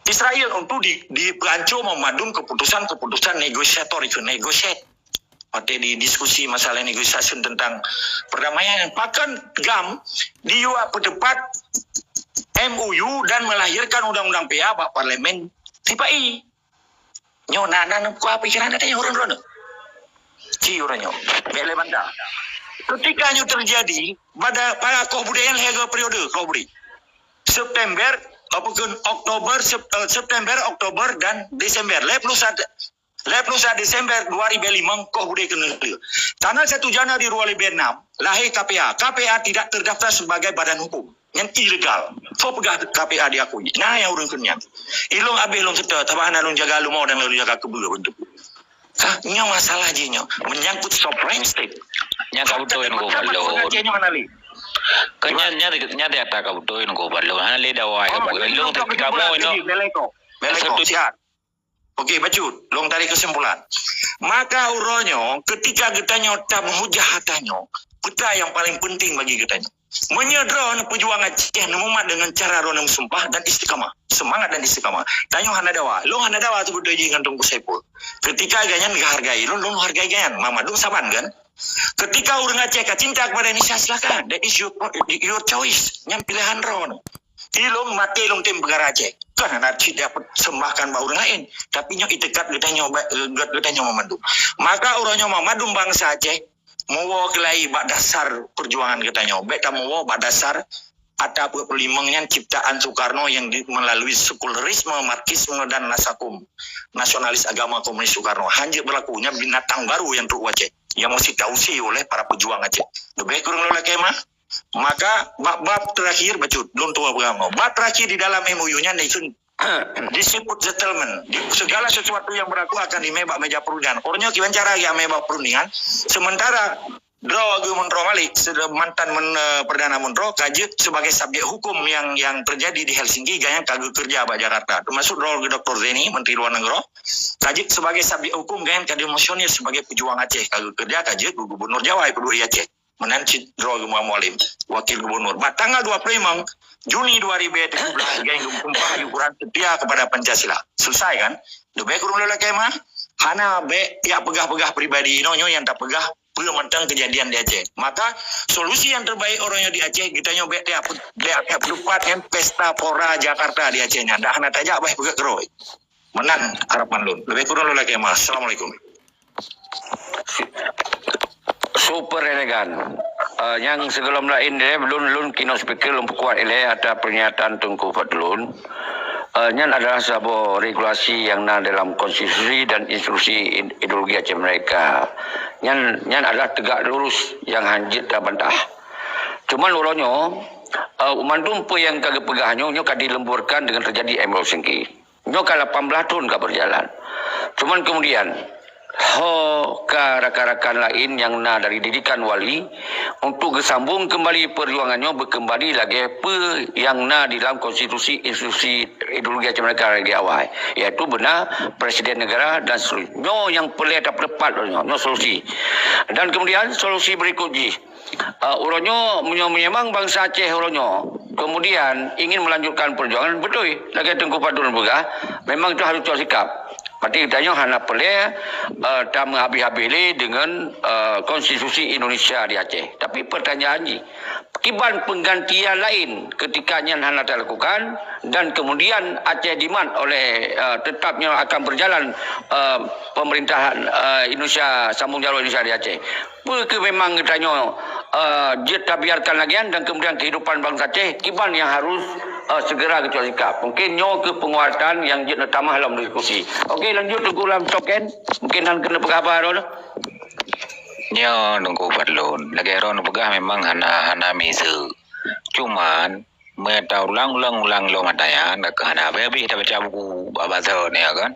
Israel untuk di, dipeuancô mandum keputusan-keputusan negosiator itu, negotiate. Watèe didiskusi masalah negosiasi tentang perdamaian, pakon GAM diyue peuteupat M O U dan melahirkan undang-undang P A bak parlemen sipa-i. Nyoe na, na, na, kuah pikiran ada yang orang-orang tu. Ci orang nyoe. Bèk lé banda. Ketika nyoe terjadi, pada, pada koh budaya lhèe go periode, koh budaya. September, apa ke, Oktober, Sep-, eh, September, Oktober dan Desember. Lhèe puluh satu, lhèe puluh satu Desember dua ribu lima, koh budaya kena dia. Tanggal satu Januari dua ribu enam, lahir K P A. K P A tidak terdaftar sebagai badan hukum. Nyan ilegal. Soe peugah K P A diakui? Na nyang ureuëng kheun nyan. Ilong abéh lôn seutôt, sabab hana lôn jaga leumo dan lôn jaga keubeue beutôi. Hah, nyoe masalah jih nyoe. Menyangkut sovereign state. Nyan ka beutôi ngon Aceh nyoe hana lé. Kan nyan, nyan, nyan ata ka beutôi ngon. Hana lé dawa. Oh, kamoe inoe. Beleko. Beleko. Siap. Okey, bacut. Lôn tarik kesimpulan. Maka uroe nyoe, ketika geutanyoe tameuhujah ata nyoe, peue nyang paling penting bagi geutanyoe? Meunyoe droeneuh peujuang Aceh neumumat deungon cara droeneuh meusumpah dan istiqamah, seumangat dan istiqamah, tanyoe hana dawa. Lôn hana dawa teubeudôh jih ngon Teungku Saiful. Ketika gobnyan geuhargai lôn, lôn hargai gobnyan. Mak Madum saban kan? Ketika ureuëng Aceh ka cinta kepada Indonesia, silakan. That is your, your choice. Nyan pilihan droeneuh. Ilong maté lôn tem peugara Aceh. Kan hana cit seumbahkan bak ureuëng laén. Tapi nyoe itikad geutanyoe, geutanyoe Mak Madum. Maka uroe nyoe Mak Madum bansa Aceh, meuwoe keulai bak dasar perjuangan geutanyoe. Bék tameuwoe bak dasar ata peuet puluh limong nyan ciptaan Soekarno yang di, melalui sekularisme, Marxisme dan nasakom, nasionalis agama komunis Soekarno. Hanjeuet berlaku, nyan binatang baru yang trok u Aceh. Yang mesti tausi oleh para pejuang Aceh. Lebih kurang lelaki mah. Maka bab-bab terakhir bacut, belum tua berapa. Bab terakhir di dalam M O U nyan disebut settlement. Di, segala sesuatu yang berlaku akan dimé bak meja perundingan. Orangnya kiban cara yang mé bak perundingan. Sementara droe geumeuntroe Malik, mantan men, eh, Perdana Menteri, ka jeuet sebagai subjek hukum yang yang terjadi di Helsinki, gobnyan ka geukeureuja bak Jakarta. Termasuk droe Doktor Zaini, Menteri Luar Negeri, ka jeuet sebagai subjek hukum, gobnyan ka dimasioner sebagai pejuang Aceh, ka geukeureuja, ka jeuet gubernur Jawa, geuduek di Aceh. Meunan cit droe geumeunyoe Mualem, wakil gubernur. Bak tanggal dua puluh lima Juni dua ribu tujuh belas, gobnyan geupeugah ukuran setia kepada Pancasila. Selesai kan? Lebih kurang lelaki mah, hana bék yak peugah-peugah pribadi inoe nyoe nyang tapeugah peue mantong kejadian di Aceh. Maka solusi yang terbaik orang yang di Aceh, geutanyoe bék yak, bék yak peudupat nyan pesta pora Jakarta di Aceh nyan. Dah hana tajak bah peugah keuroi. Meunan harapan lôn. Lebih kurang lelaki mah. Assalamualaikum. Super elegan. Uh, nyang sigohlom laén deh, lôn, lôn keunoe speaker lôn peukuat ilée ata pernyataan Teungku Fadlun. Uh, nyan adalah saboh regulasi yang na dalam konstitusi dan instruksi ideologi Aceh Merdeka. Nyan, nyan adalah tegak lurus yang hanjeuet tabantah. Cuman uroe nyoe, uh, mandum peue nyang ka geupeugah nyoe, nyoe ka dilemburkan dengan terjadi M O U Helsinki. Nyoe ka lapan belas thon ka berjalan. Cuman kemudian, ho ka rakan-rakan laén nyang na dari didikan wali untuk geusambong kembali perjuangan nyoe beukembali lagée peue nyang na di dalam konstitusi institusi ideologi Aceh Merdeka lagée awai, yaitu beuna presiden negara dan seterusnya. Nyoe nyang peureulée tapeulepat nyoe, nyoe solusi. Dan kemudian solusi berikut jih, Uh, uroe nyoe, meunyoe memang bansa Aceh uroe nyoe kemudian ingin melanjutkan perjuangan, beutôi lagée Teungku Fadlun peugah, memang itu harus cok sikap. Berarti geutanyoe hana peureulée, uh, tameuhabéh-habéh lé dengan, uh, konstitusi Indonesia di Aceh. Tapi pertanyaan jih, kiban penggantian laén ketika nyan hana talakukan dan kemudian Aceh dimat oleh, uh, tetap nyoe akan berjalan, uh, pemerintahan, uh, Indonesia, sambung jalur Indonesia di Aceh. Peue keuh memang geutanyoe, eh, jeuet tabiarkan lagée nyan dan kemudian kehidupan bansa Aceh kiban nyang harus, eh, segera geucok sikap. Mungkin nyoe keuh penguatan nyang jeuet neutamah lom diskusi. Okey, lanjut Teungku lam token. Mungkin nan keuneuk peugah haba droeneuh. Nyoe Teungku Fadlun, lagée droeneuh peugah memang hana, hana miseue. Cuman, meunyo taulang-ulang-ulang lom ata nyan, ka hana habéh-habéh tabaca buku bak basa ni, ya kan.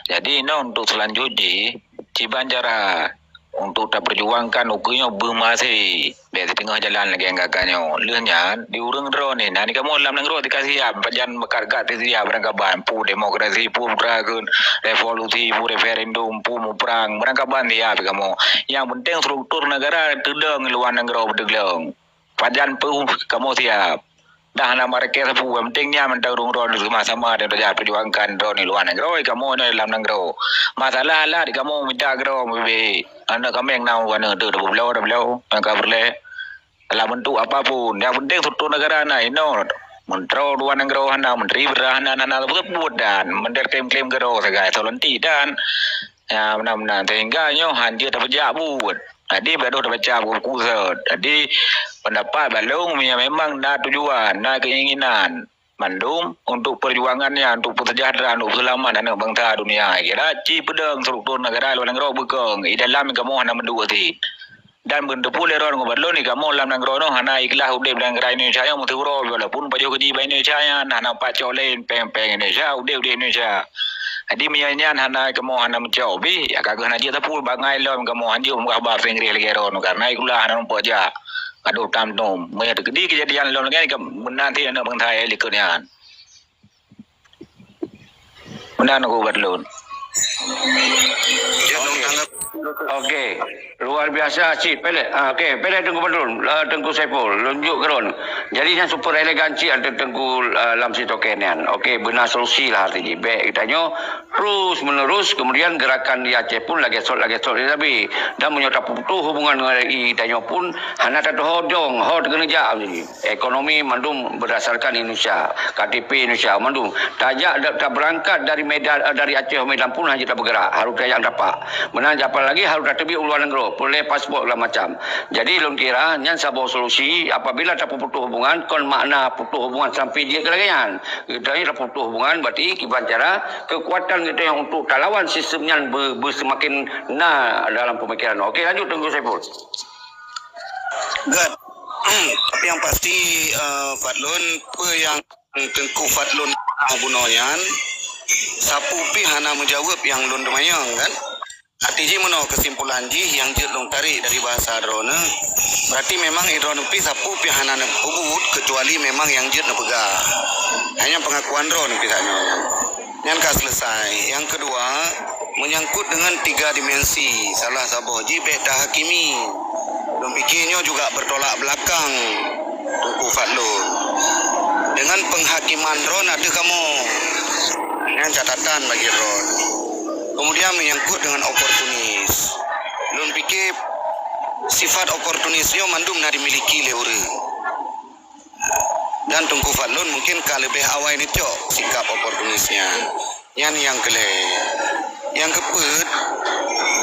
Jadi, inoe untuk selanjut jih, kiban cara untuk taperjuangkan ukeue nyoe beumaséh, bék siteungoh jalan lagée gata nyoe. Lheueh nyan, di ureuëng droeneuh na di kamoe lam nanggroe teuka siab, pajan meukat-kat teusiab barangkaban, peue demokrasi, peue peuterakeun, revolusi, peue referendum, peue muprang, barangkaban siab di kamoe. Nyang penting struktur negara teudong luwa nanggroe beuteuglong. Pajan peue kamoe siab. Dah hana mareukée sapeue, nyang penting nyan mantong ureuëng droeneuh sama-sama dan tajak perjuangkan droeneuh luwa nanggroe, kamoe nyoe lam nanggroe. Masalah alat kamoe mita keudroe meubi. Aneuk kaméng na u aneuk teuh, dua puluh bloe, dua puluh bloe, nyang ka peureulée. Dalam bentuk apapun, nyang penting struktur negara na inoe. Menteri luwa nanggroe hana, menteri beurah hana, hana, hana teupeu-teupeu dan menteri klaim-klaim keudroe sagai, soe lantik dan Ya, meunan-meunan. Sehingga nyoe hanjeuet tapeujak buet. Jadi, baru tabaca buku-buku sot. Jadi, pendapat balong, ya, memang na tujuan, na keinginan mandum untuk perjuangan nyan, untuk peuseujahteraan, untuk seulamat aneuk bansa dunia. Kira ci peudong struktur negara luwa nanggroe beukong, di dalam kamoe hana meuduek sit. Dan beutôi lé droeneuh ngon lôn, kamoe lam nanggroe nyoe hana ikhlas udeb lam negara Indonesia nyoe meusiuroe, walaupun pajoh gaji bak Indonesia nyan, hana pacok lé péng-péng Indonesia, udeb di Indonesia. Jadi meunyoe nyan hana, kamoe hana meucok pih, ya ka geuh na jeuet teupeu bangai lom, kamoe hanjeuet meugah ba Inggréh lagèe droeneuh, karena ikhlas hana rumpok jak. Adoh tam nom. Meunyoe teukeudi keujadian lom lagèe nyan, meunan cit aneuk bansa likot nyan. Meunan ubat lôn. Okey. Okey. Luar biasa cit, Pelek. Ah, okey, Pelek Teungku Badrul, ah, Teungku Saiful, lôn jok keu lôn. Jadi nyan super elegan cit ada Teungku, ah, lam sitoken nyan. Okey, beuna solusi lah arti jih. Bèk geutanyoe terus menerus, kemudian gerakan di Aceh pun lagèe sot, lagèe sot sabe. Dan meunyoe taputôh hubungan ngon R I, geutanyoe pun hana tatuho dong, ho teukeunijak. Ekonomi mandum berdasarkan Indonesia, K T P Indonesia mandum. Tajak da-, tabeurangkat dari Medan, eh, dari Aceh Medan pun hana tabeugerak, harôh tajak tapak. Meunan apalagi harôh tateubiet u luwa nanggroe, peureulèe paspor segala macam. Jadi lôn kira nyan saboh solusi, apabila taputôh hubungan, kon makna putôh hubungan sampai jeuet keu lagèe nyan. Geutanyoe taputôh hubungan berarti kiban cara kekuatan geutanyoe untuk talawan sistem nyan be-, be-, semakin na dalam pemikiran. Okey, lanjut Teungku Saiful. Gèt. Tapi yang pasti, eh, Fadlun, peue nyang Teungku Fadlun bunoe nyan, sapeue pih hana meujaweueb nyang lôn teumanyong kan? Arti jih meunoe keusimpulan jih nyang jeuet lôn tarek dari bahasa droeneuh, berarti memang droeneuh pih sapeue pih hana neupeubuet keucuali memang nyang jeuet neupeugah. Hanya pengakuan droeneuh pih tanyoe. Nyan ka selesai. Nyang keudua, menyangkut dengan tiga dimensi, salah saboh jih bèk tahakimi. Lôn pike nyoe juga bertolak belakang Teungku Fadlun dengan penghakiman droeneuh ateueh kamoe. Nyan catatan bagi droeneuh. Kemudian menyangkut dengan oportunis. Lôn pike sifat oportunis nyoe mandum na dimiliki lé ureueng. Dan Teungku Fadlun mungkin ka leubeh awai neucok sikap oportunis nyan. Nyan nyang keu lhèe. Nyang keupeuet,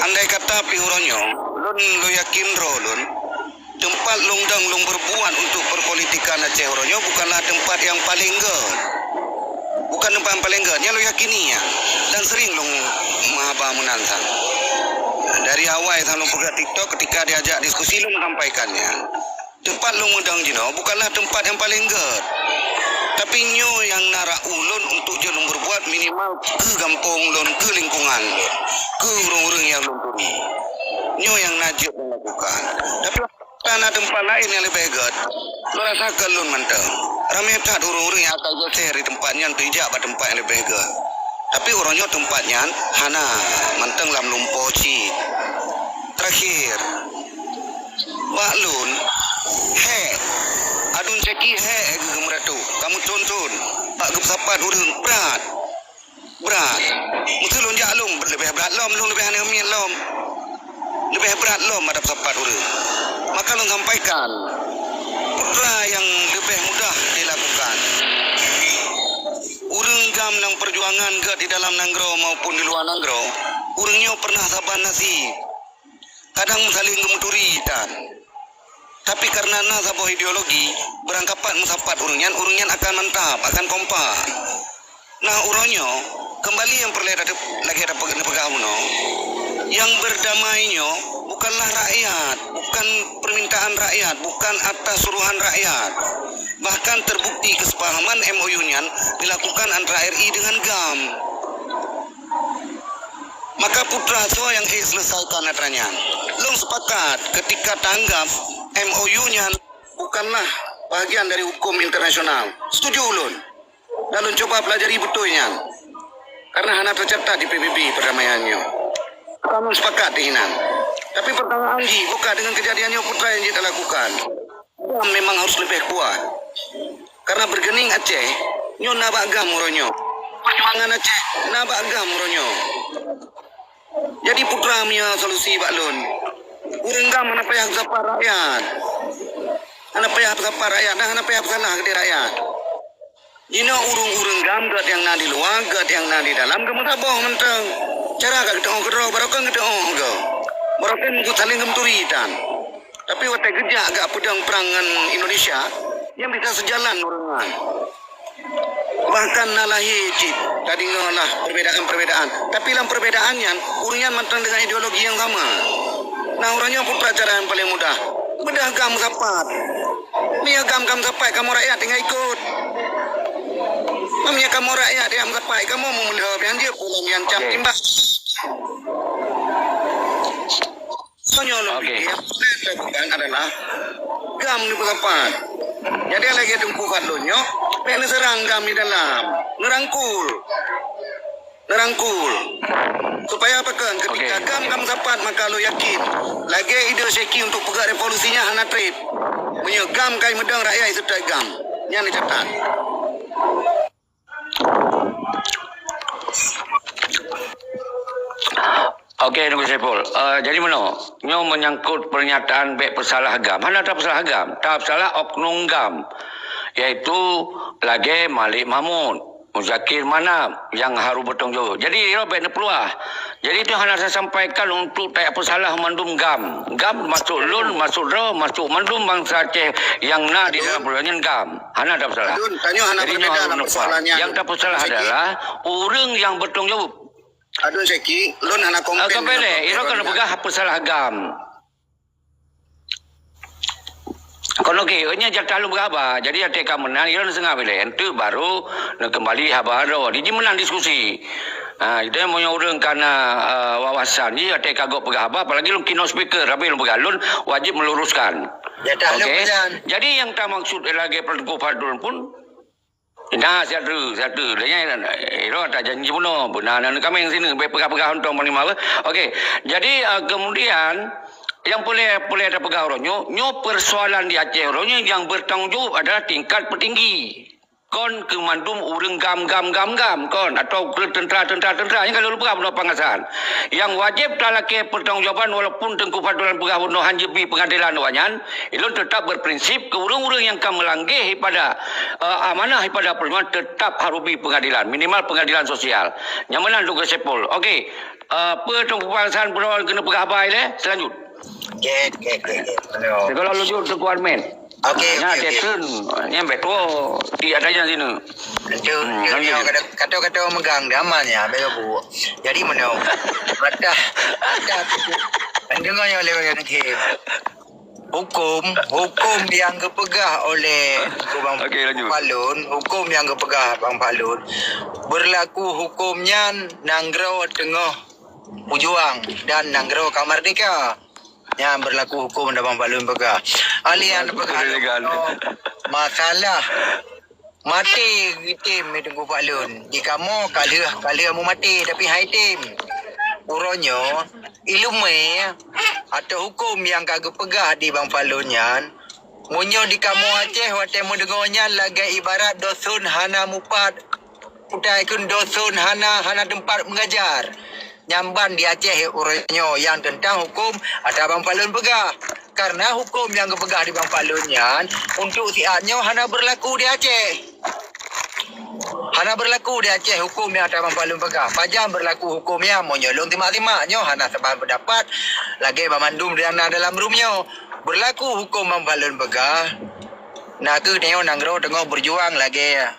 andai kata pih uroe nyoe, lôn, lôn yakin droe lôn, teumpat lôn dong lôn berbuat untuk perpolitikan Aceh uroe nyoe bukanlah teumpat nyang paleng gèt. Bukan teumpat nyang paleng gèt, nyan lôn yakini nyan. Dan sering lôn meuhaba meunan sang. Dari awai sang lôn peugah TikTok, ketika diajak diskusi lôn sampaikan nyan. Teumpat lôn meudong jinoe bukanlah teumpat nyang paleng gèt, tapi nyoe nyang na rayeuk lôn untuk jeuet lôn berbuat minimal keu gampông lôn, keu lingkungan lôn, keu ureueng-ureueng nyang lôn turi. Nyoe nyang na jeuet lôn lakukan. Tapi na teumpat laén nyang leubeh gèt, lôn rasakan lôn mantong. Ramé that ureueng-ureueng nyang akan geuser di teumpat nyan teujak bak teumpat nyang leubeh gèt. Tapi uroe nyoe teumpat nyan hana, mantong lam lumpoe cit. Terakhir, bak lôn, hék. Adun caki hék geuh meuratu. Kamoe thon-thon bak geupeusapat ureueng brat. Brat. Meuseu lôn jak lôn leubeh brat lom, lôn leubeh aneuk miet lom. Leubeh brat lom pada peusapat ureueng. Maka lôn sampaikan, putra nyang leubeh mudah dilakukan. Ureueng GAM nyang peujuangan gèt di dalam nanggroe maupun di luwa nanggroe, ureueng nyoe pernah saban nasib. Kadang saléng geumeuturi tan. Tapi kareuna na saboh ideologi, beurangkapat meusapat ureueng nyan, ureueng nyan akan mantap, akan kompak. Nah, uroe nyoe, keumbali nyang peureulèe tateup-, lagèe tapeugah bunoe, nyang berdamai nyoe bukanlah rakyat, bukan permintaan rakyat, bukan atas suruhan rakyat. Bahkan terbukti kesepahaman M O U nyan dilakukan antara R I dengan GAM. Maka putra soe nyang ék seuleusaikan atra nyan? Lôn sepakat keutika tanggap M O U nyan bukanlah bahagian dari hukum internasional. Setuju ulôn. Dan lôn cuba pelajari beutôi nyan. Karena hana teucatat di P B B perdamaian nyoe. Bukan lôn sepakat di inan. Tapi pertanyaan jih, bukon deungon kejadian nyoe putra nyang jeuet talakukan. Memang harus leubeh kuat. Karena bergening Aceh nyoe na bak GAM uroe nyoe. Perjuangan Aceh na bak GAM uroe nyoe. Jadi putra meunyoe solusi bak lôn, ureueng GAM hana payah peusapat rakyat. Hana payah peusapat rakyat dan hana payah peusalah keu rakyat. Jinoe ureueng-ureueng GAM gèt nyang na di luwa, gèt nyang na di dalam geumeusaboh mantong. Cara ka geuteu'oh keudroe, barokon geuteu'oh keudroe. Barokon meusaléng geumeuturi tan. Tapi watèe geujak geupeudong prang ngon Indonesia, nyan bisa seujalan ureueng nyan. Bahkan na lahé cit tadeungoe lah perbedaan-perbedaan. Tapi lam perbedaan nyan, ureueng nyan mantong deungon ideologi nyang sama. Nah, uroe nyoe peue cara nyang paleng mudah. Beudôh GAM meusapat. Meunyoe GAM ka meusapat, kamoe rakyat tinggai ikot. Meunyoe kamoe rakyat nyang meusapat, kamoe meulheueh nyang jeuet, ulôn nyang cam timbang. Meunyoe lôn pike, nyang paleng dilakukan adalah GAM neupeusapat. Jadi, lagèe Teungku Fadlon nyoe, bèk neuseurang GAM di dalam. Neurangkul. Neurangkul. Supaya pakon, ketika GAM ka meusapat, maka lôn yakin, lagèe ide Syeki untuk peugah revolusi nyan hana trép. Meunyoe GAM ka meudong, rakyat seutôt GAM. Nyan neucatat. Oke, Teungku Saiful. Eh, jadi meunoe, nyoe menyangkut pernyataan bèk peusalah GAM. Hana tapeusalah GAM, tapeusalah oknum GAM, yaitu lagèe Malik Mahmud, Muzakir Manaf nyang harôh bertanggung jawab. Jadi, nyoe bèk neupeuluah. Jadi, itu hana saya sampaikan untuk tapeusalah mandum GAM. GAM masuk lôn, masuk droe, masuk mandum bansa Aceh nyang na di dalam pulo nyan GAM. Hana tapeusalah. Jadi, nyoe harôh neupeuluah. Nyang tapeusalah adalah ureueng nyang bertanggung jawab. Adun Syeki, lôn hana komplain. Ka peureulèe, droe ka neupeugah peusalah GAM. Kon oke, nyan jatah lôn peugah haba. Jadi, watèe ka meunan, droe neuseungap ilèe. Enteuk baru neukeumbali haba droe. Jadi, meunan diskusi. Ha, jadi meunyoe ureueng ka na, eh, wawasan, jadi watèe ka gob peugah haba, apalagi lôn keynote speaker, tapi lôn peugah, lôn wajéb meluruskan. Oke. Jadi, nyang tamaksud lagèe Teungku Fadlon pun, nah, siat tu, siat tu. Lagèe nyan, eh, droe tajanji bunoe, beuna aneuk kaméng sineuk, bèk peugah-peugah untông meunimah beuh. Oke, jadi, eh, kemudian, nyang peureulèe, peureulèe tapeugah uroe nyoe, nyoe persoalan di Aceh uroe nyoe nyang bertanggung jawab adalah tingkat petinggi. Kon keu mandum ureueng GAM, GAM, GAM, GAM, kon, atau keu tentara, tentara, tentara, nyan ka lôn peugah bunoe pangasan. Nyang wajéb talakèe pertanggungjawaban walaupun Teungku Fadlon peugah bunoe han jibi peungadilan awaknyan, Ilôn teutap beuprinsip keu ureueng-ureueng nyang ka meulangge ipada, eh, amanah ipada peurjuangan teutap harôh bi peungadilan, minimal peungadilan sosial. Nyan meunan Teungku Saiful. Oke. Eh, peue Teungku Hasan Brown keuneuk peugah haba ilèe? Seulanjut. Oke, oke, oke, oke. Sigohlom laju Teungku Armin. Oke, oke, oke. Nyan Tetun, nyan bèk tuwo, di atas nyan sineuk. Lanjut, lanjut. Kata-kata meugang, aman ya, bèk bu. Jadi meunoe. Mata, mata tu. Deungoe nyoe lé bak nyan. Huköm, huköm nyang geupeugah oleh Bang Fadlun, huköm nyang geupeugah Bang Fadlun, beurlaku huköm nyan nanggroe teungoh meujuang dan nanggroe ka meurdeka. Nyan beurlaku huköm dan Bang Fadlun peugah. Ahli nyang peugah masalah Maté geutem di Teungku Fadlun. Di kamoe ka lheueh, ka lheueh meumaté, tapi hai tem. Uroe nyoe, ileumèe atau huköm nyang ka geupeugah di Bang Fadlun nyan, meunyoe di kamoe Aceh watèe meudeungoe nyan lagèe ibarat doson hana mupat, utai kheun doson hana, hana teumpat meugajar. Nyan ban di Aceh uroe nyoe nyang teuntang huköm ata Bang Fadlun peugah. Karena huköm nyang geupeugah di Bang Fadlun nyan untuk siat nyoe hana beurlaku di Aceh. Hana beurlaku di Aceh huköm nyang ata Bang Fadlun peugah. Pajan beurlaku huköm nyan meunyoe lôn simak-simak nyoe hana saban peudapat lagèe banmandum nyang na dalam room nyoe. Beurlaku huköm Bang Fadlun peugah, na kheueh nyoe nanggroe teungoh beujuang lagèe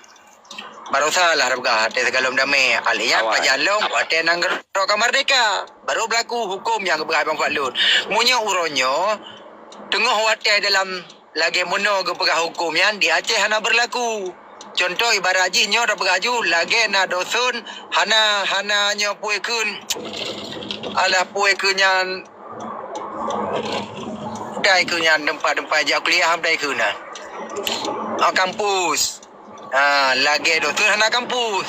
Barosa lah tapeugah watèe sigohlom damé. Alèh nyan pajan lom watèe nanggroe ka meurdeka. Baru beurlaku huköm nyang geupeugah Bang Fadlun. Meunyoe uroe nyoe teungoh watèe dalam lagèe meunoe geupeugah huköm nyan di Aceh hana beurlaku. Contoh ibarat jih nyoe tapeugah ju lagèe na doson hana, hana nyoe peue kheun. Alah peue kheun nyan. Dai kheun nyan teumpat-teumpat jak kuliah dai kheun na. Ah, kampus. Ha, lagèe dosen hana kampus.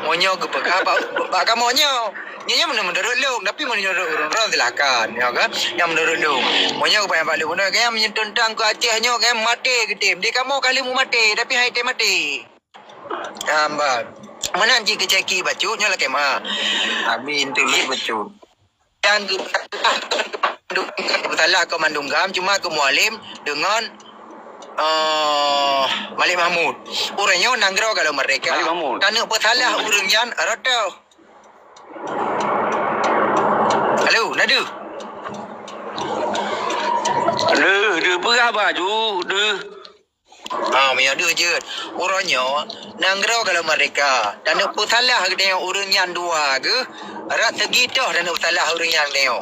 Meunyoe geupeugah bak, bak kamoe nyoe. Nyoe, nyoe meunurot lôn, tapi meunurot ureueng droe silakan, ya kan? Nyang meunurot lôn. Meunyoe geupeugah bak lôn, meunurot gaya meunyoe teuntang keu Aceh nyoe, gaya maté geutem. Di kamoe ka lheueh meumaté, tapi hai tem maté. Ha, bah. Meunan cit keu Syeki bacut nyoe lakèe ma. Abi enteuk lé bacut. Dan peusalah keu mandum GAM, cuma keu Mualem deungon, eh, Malik Mahmud. Ureueng nyoe nanggroe ka lheueh meurdeka. Malik Mahmud. Taneuk peusalah ureueng nyan rot teuh. Halo, na deuh? Deuh, deuh, peugah baju, deuh. Ha, meunyoe deuh jeuet. Uroe nyoe, nanggroe ka lheueh meurdeka. Taneuk peusalah geutanyoe ureueng nyan dua geuh, rot seugi toh taneuk peusalah ureueng nyan geutanyoe.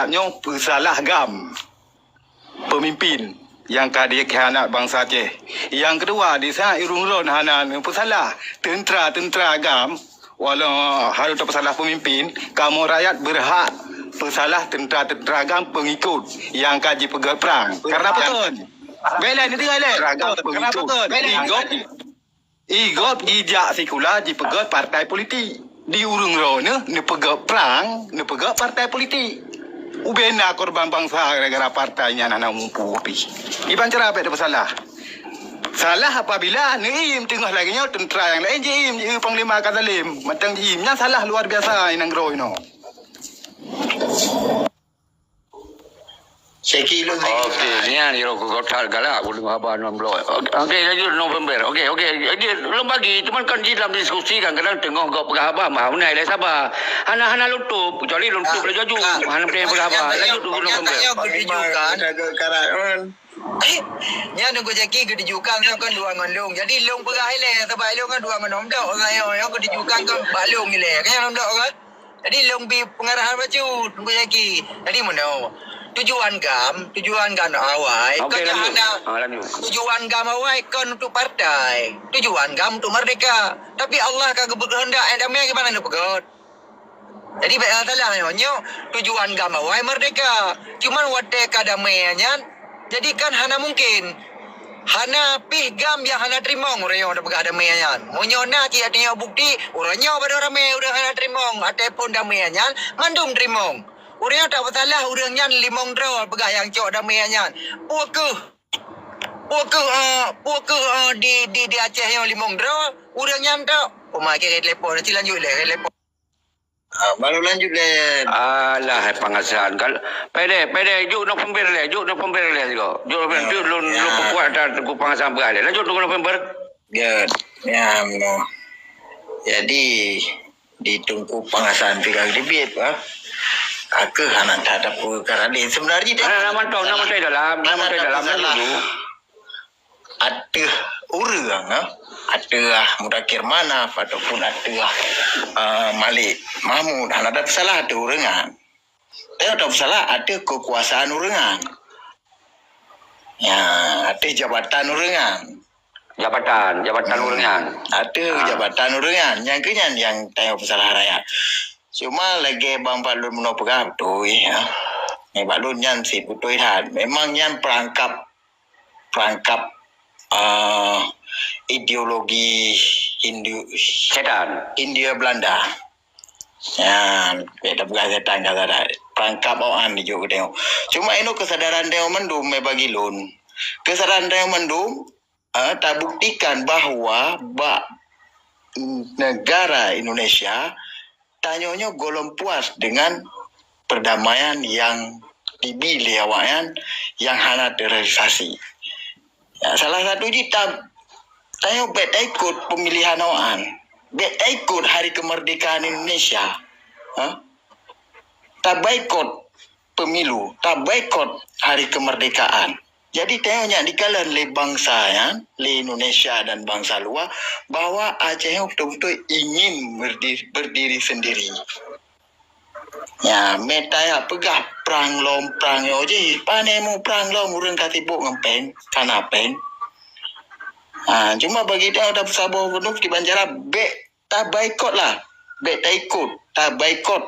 rakyat nyoe peusalah GAM peumimpin nyang ka dikhianat bansa Aceh. Nyang keudua, di saat ureuëng droen hana neupeusalah teuntra-teuntra GAM, walau harôh teupeusalah peumimpin, kamoe rakyat beurhak peusalah teuntra-teuntra GAM peungikot nyang ka jipeugét prang. Karena pakon? Bela ni tinggal leh. Karena pakon? Igop, igop jijak sikula jipeugét partai politik. Di ureuëng droeneuh neupeugét prang, neupeugét partai politik. Ubena korban bansa gara-gara partai nyan hana mupu pih. Iban cara bék teupeusalah. Salah apabila neuim teungoh lagée nyoe teuntra nyang laén jiim, jieu panglima ka zalim, mantong jiim. Nyan salah luar biasa inong gro inoe. Seki lôn. Oke, nyan iro keu kota galak ulun haba enam belas. Oke, oke, lanjut November. Oke, oke, jadi lôn bagi, cuman kan di dalam diskusi kan kadang teungoh gop peugah haba, mah unai lé saba. Hana, hana lôn tup, kecuali lôn tup laju. Hana peugah haba. Lanjut dulu November. Nyan Teungku Jaki geutujukan nyoe kan dua ngon lôn. Jadi lôn peugah ilée sabab ilée kan dua ngon lôn dak. Orang nyoe, nyoe geutujukan kan bak lôn ilée. Kan lôn dak kan? Jadi lôn bi pengarahan bacut Teungku Jaki. Jadi meunoe. Tujuan GAM, tujuan GAM awai, Oke, lanjut. Hana. Ah, lanjut. Tujuan GAM awai kon untuk partai. Tujuan GAM untuk merdeka. Tapi Allah ka geubeukeundak eh damai gimana nak peugah? Jadi bék salah nyoe. Nyoe tujuan GAM awai merdeka. Cuman watée ka damai nyan, jadi kan hana mungkin. Hana pih GAM nyang hana teurimong ureuëng nyang peugah damai nyan. Meunyoe na cit ateueh nyoe bukti, ureuëng nyoe padub ramé ureuëng hana teurimong ateueh phon damai nyan, mandum teurimong. Ureuëng nyang tak peusalah ureuëng nyan limong droe peugah nyang cok damai nyan. Peu kheueh, peu kheueh, eh, peu kheueh, eh, di, di, di Aceh nyoe limong droe ureuëng nyan tok. Uma kira telepon, nanti lanjut leh telepon. Ah, baru lanjut leh. Alah, pangasan. Kal-, pede, pede, juk November leh, juk November leh sigo. Juk November, juk lôn, lôn peukuat ata Teungku Pangasan peugah leh. Lanjut Teungku November. Good. Ya, no. Jadi, di Teungku Pangasan peugah teubiet, bah. Aku anak tak ada peukara lain. Sebenarnya dia Nah, nama tong, nama tong dalam, nama tong dalam, lanjut dulu. Ateueh ureuëng, eh, ateueh Mudakir Manaf ataupun ateueh, eh, Malik Mahmud, hana ada salah ateueh ureuëng nyan. Tanyoe tapeusalah ateueh keukuasaan ureuëng nyan. Ya, ateueh jabatan ureuëng nyan. Jabatan, jabatan ureuëng nyan. Ateueh jabatan ureuëng nyan. Nyang keu nyan nyang tanyoe peusalah rakyat. Cuma lagée Bang Fadlun meunoe peugah beutôi, ya. Nibak lôn nyan cit beutôi that. Memang nyan perangkap, perangkap, eh, ideologi Hindu, setan. Hindia Belanda. Ya, beda peugah setan kata dah. Perangkap awak nyan dijok geutanyoe. Cuma inoe kesadaran tanyoe mandum, eh, bagi lôn. Kesadaran tanyoe mandum, eh, tabuktikan bahwa bak negara Indonesia, tanyoe nyoe gohlom puas dengan perdamaian yang dibi lé awaknyan yang hana terrealisasi. Ya, salah satu jih ta-, tanyoe bék taikot pemilihan awaknyan. Bék taikot hari kemerdekaan Indonesia. Ha? Tabaikot pemilu, tabaikot hari kemerdekaan. Jadi tanyoe nyak dikalon lé bangsa nyan, lé Indonesia dan bangsa luwa, bahwa Aceh nyoe beutôi-beutôi ingin berdi-, berdiri sendiri. Ya, meutajak peugah prang lom, prang nyoe jih. Pane mu prang lom, ureuëng ka sibok ngon péng, kana péng. Ha, cuma bagi tanyoe tapeusaboh keunoe di Banjarab, bék tabaikot lah. Bék taikot, tabaikot.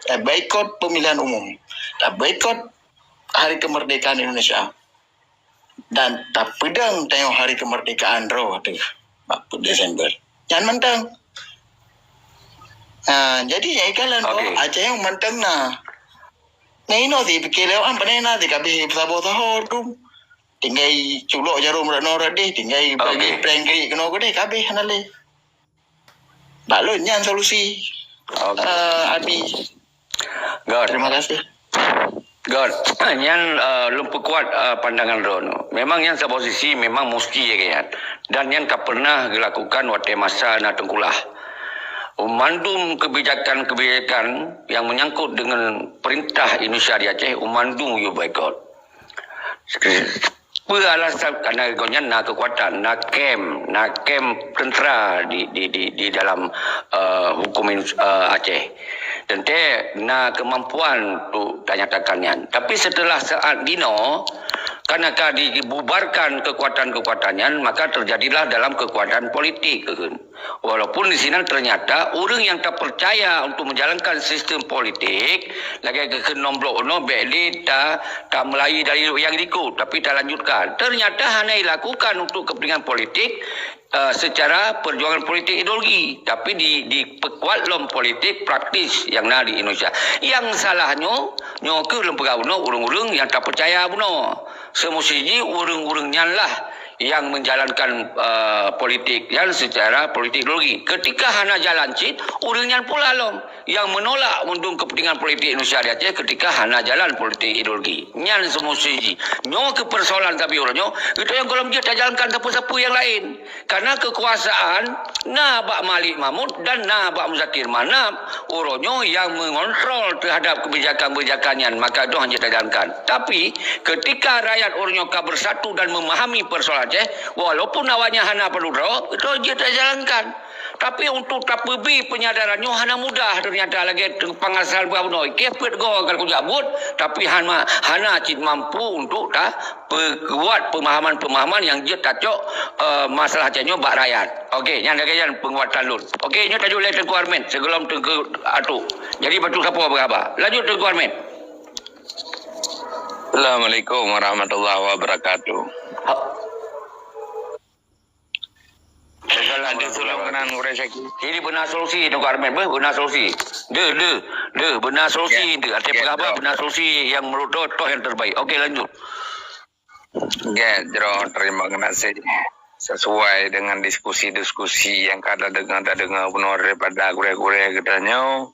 Tabaikot pemilihan umum. Tabaikot hari kemerdekaan Indonesia. Dan tapeudong tanyoe hari kemerdekaan droe teuh bak Desember. Nyan mantong. Ha, jadi nyang ikalon Okey. Aceh mantong na. Nah, inoe si pikir lewat, pane na si kabeh saboh saho tu. Tinggai culok jarum rot noe rot deh, tinggai bagi Okey. Prank grik keunoe keudeh, kabeh hana lé. Bak lôn nyan solusi. Okey. Eh, Abi. Good. Terima kasih. Good. Nyan, eh, lôn peukuat, eh, pandangan droeneuh. Memang nyan saboh sisi memang musti ya kan. Dan nyan ka pernah dilakukan watée masa na tengkulah. Mandum kebijakan-kebijakan yang menyangkut dengan perintah Indonesia di Aceh, mandum yue boikot. Peue alasan? Karena gobnyan na kekuatan, na kem, na kem tentera di, di, di, di dalam, eh, hukum Indos-, eh, Aceh. Teuntée na kemampuan untuk tanyatakan nyan. Tapi setelah saat dinoe, karena ka di-, dibubarkan kekuatan-kekuatan nyan, maka terjadilah dalam kekuatan politik. Walaupun di sinan ternyata ureuëng nyang tapeucaya untuk menjalankan sistem politik, lagée geukheun nombok unoe bék lé ta-, tameulai dari nyang diku, tapi talanjutkan. Ternyata hana dilakukan untuk kepentingan politik, eh, secara perjuangan politik ideologi, tapi di, dipeukuat lom politik praktis nyang na di Indonesia. Nyang salah nyoe, nyoe keuh lôn peugah bunoe ureuëng-ureuëng nyang tapeucaya bunoe. Seumusti jih ureuëng-ureuëng nyan lah yang menjalankan, eh, politik nyan secara politik ideologi. Ketika hana jalan cit, ureuëng nyan pula lom yang menolak untuk kepentingan politik Indonesia di Aceh ketika hana jalan politik ideologi. Nyan seumusti jih. Nyoe keuh persoalan kami uroe nyoe, itu yang gohlom jeuet tajalankan sapeue-sapeue yang lain. Karena kekuasaan na bak Malik Mahmud dan na bak Muzakir Manaf, uroe nyoe yang mengontrol terhadap kebijakan-kebijakan nyan, maka itu hana jeuet tajalankan. Tapi, ketika rakyat uroe nyoe ka bersatu dan memahami persoalan Aceh, walaupun awaknyan hana padub droe, itu jeuet tajalankan. Tapi untuk tapeubi penyadaran nyoe hana mudah ternyata lagée pangasalan buah bunoe. Keh peuet goe ka kujak buet, tapi hana, hana cit mampu untuk ta-, peukuat pemahaman-pemahaman nyang jeuet tacok, eh, masalah Aceh nyoe bak rakyat. Okey, nyan lagée nyan penguatan lôn. Okey, nyoe tajok lé Teungku Armet sigohlom Teungku Atuk. Jadi, bacut sapo beuraba. Lanjut, Teungku Armet. Assalamualaikum warahmatullahi wabarakatuh. Ha. Ada sulung kenan ureuëng sakit. Jadi beuna solusi, Teungku Armet, beuh, beuna solusi. Deuh, deuh, deuh, beuna solusi, Ya, deuh. Até ya, peugah bah, betul. Beuna solusi nyang menurut droe toh nyang terbaik. Okey, lanjut. Gét, jroh terima kasih. Sesuai dengan diskusi-diskusi yang ka tadeungoe, tadeungoe bunoe daripada gurée-gurée geutanyoe,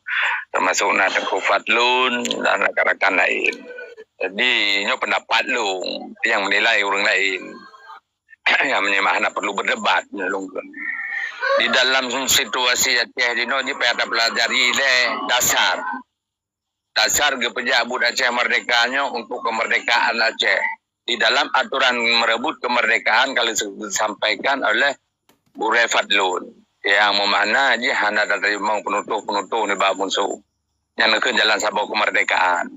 termasuk na Teungku Fadlun dan rakan-rakan lain. Jadi, nyoe pendapat lôn, yang menilai ureuëng lain. Yang menyimak hana perlu berdebat, nyoe lôn kheun. Di dalam situasi Aceh jinoe jih payah tapelajari lé dasar. Dasar geupeujak buet Aceh Merdeka nyoe untuk kemerdekaan Aceh. Di dalam aturan merebut kemerdekaan ka lheueh disampaikan oleh Gurée Fadlun, nyang meumakna jih hana tateurimong peunutoh-peunutoh nibak musoh. nyan keuh jalan saboh keumeurdekaan.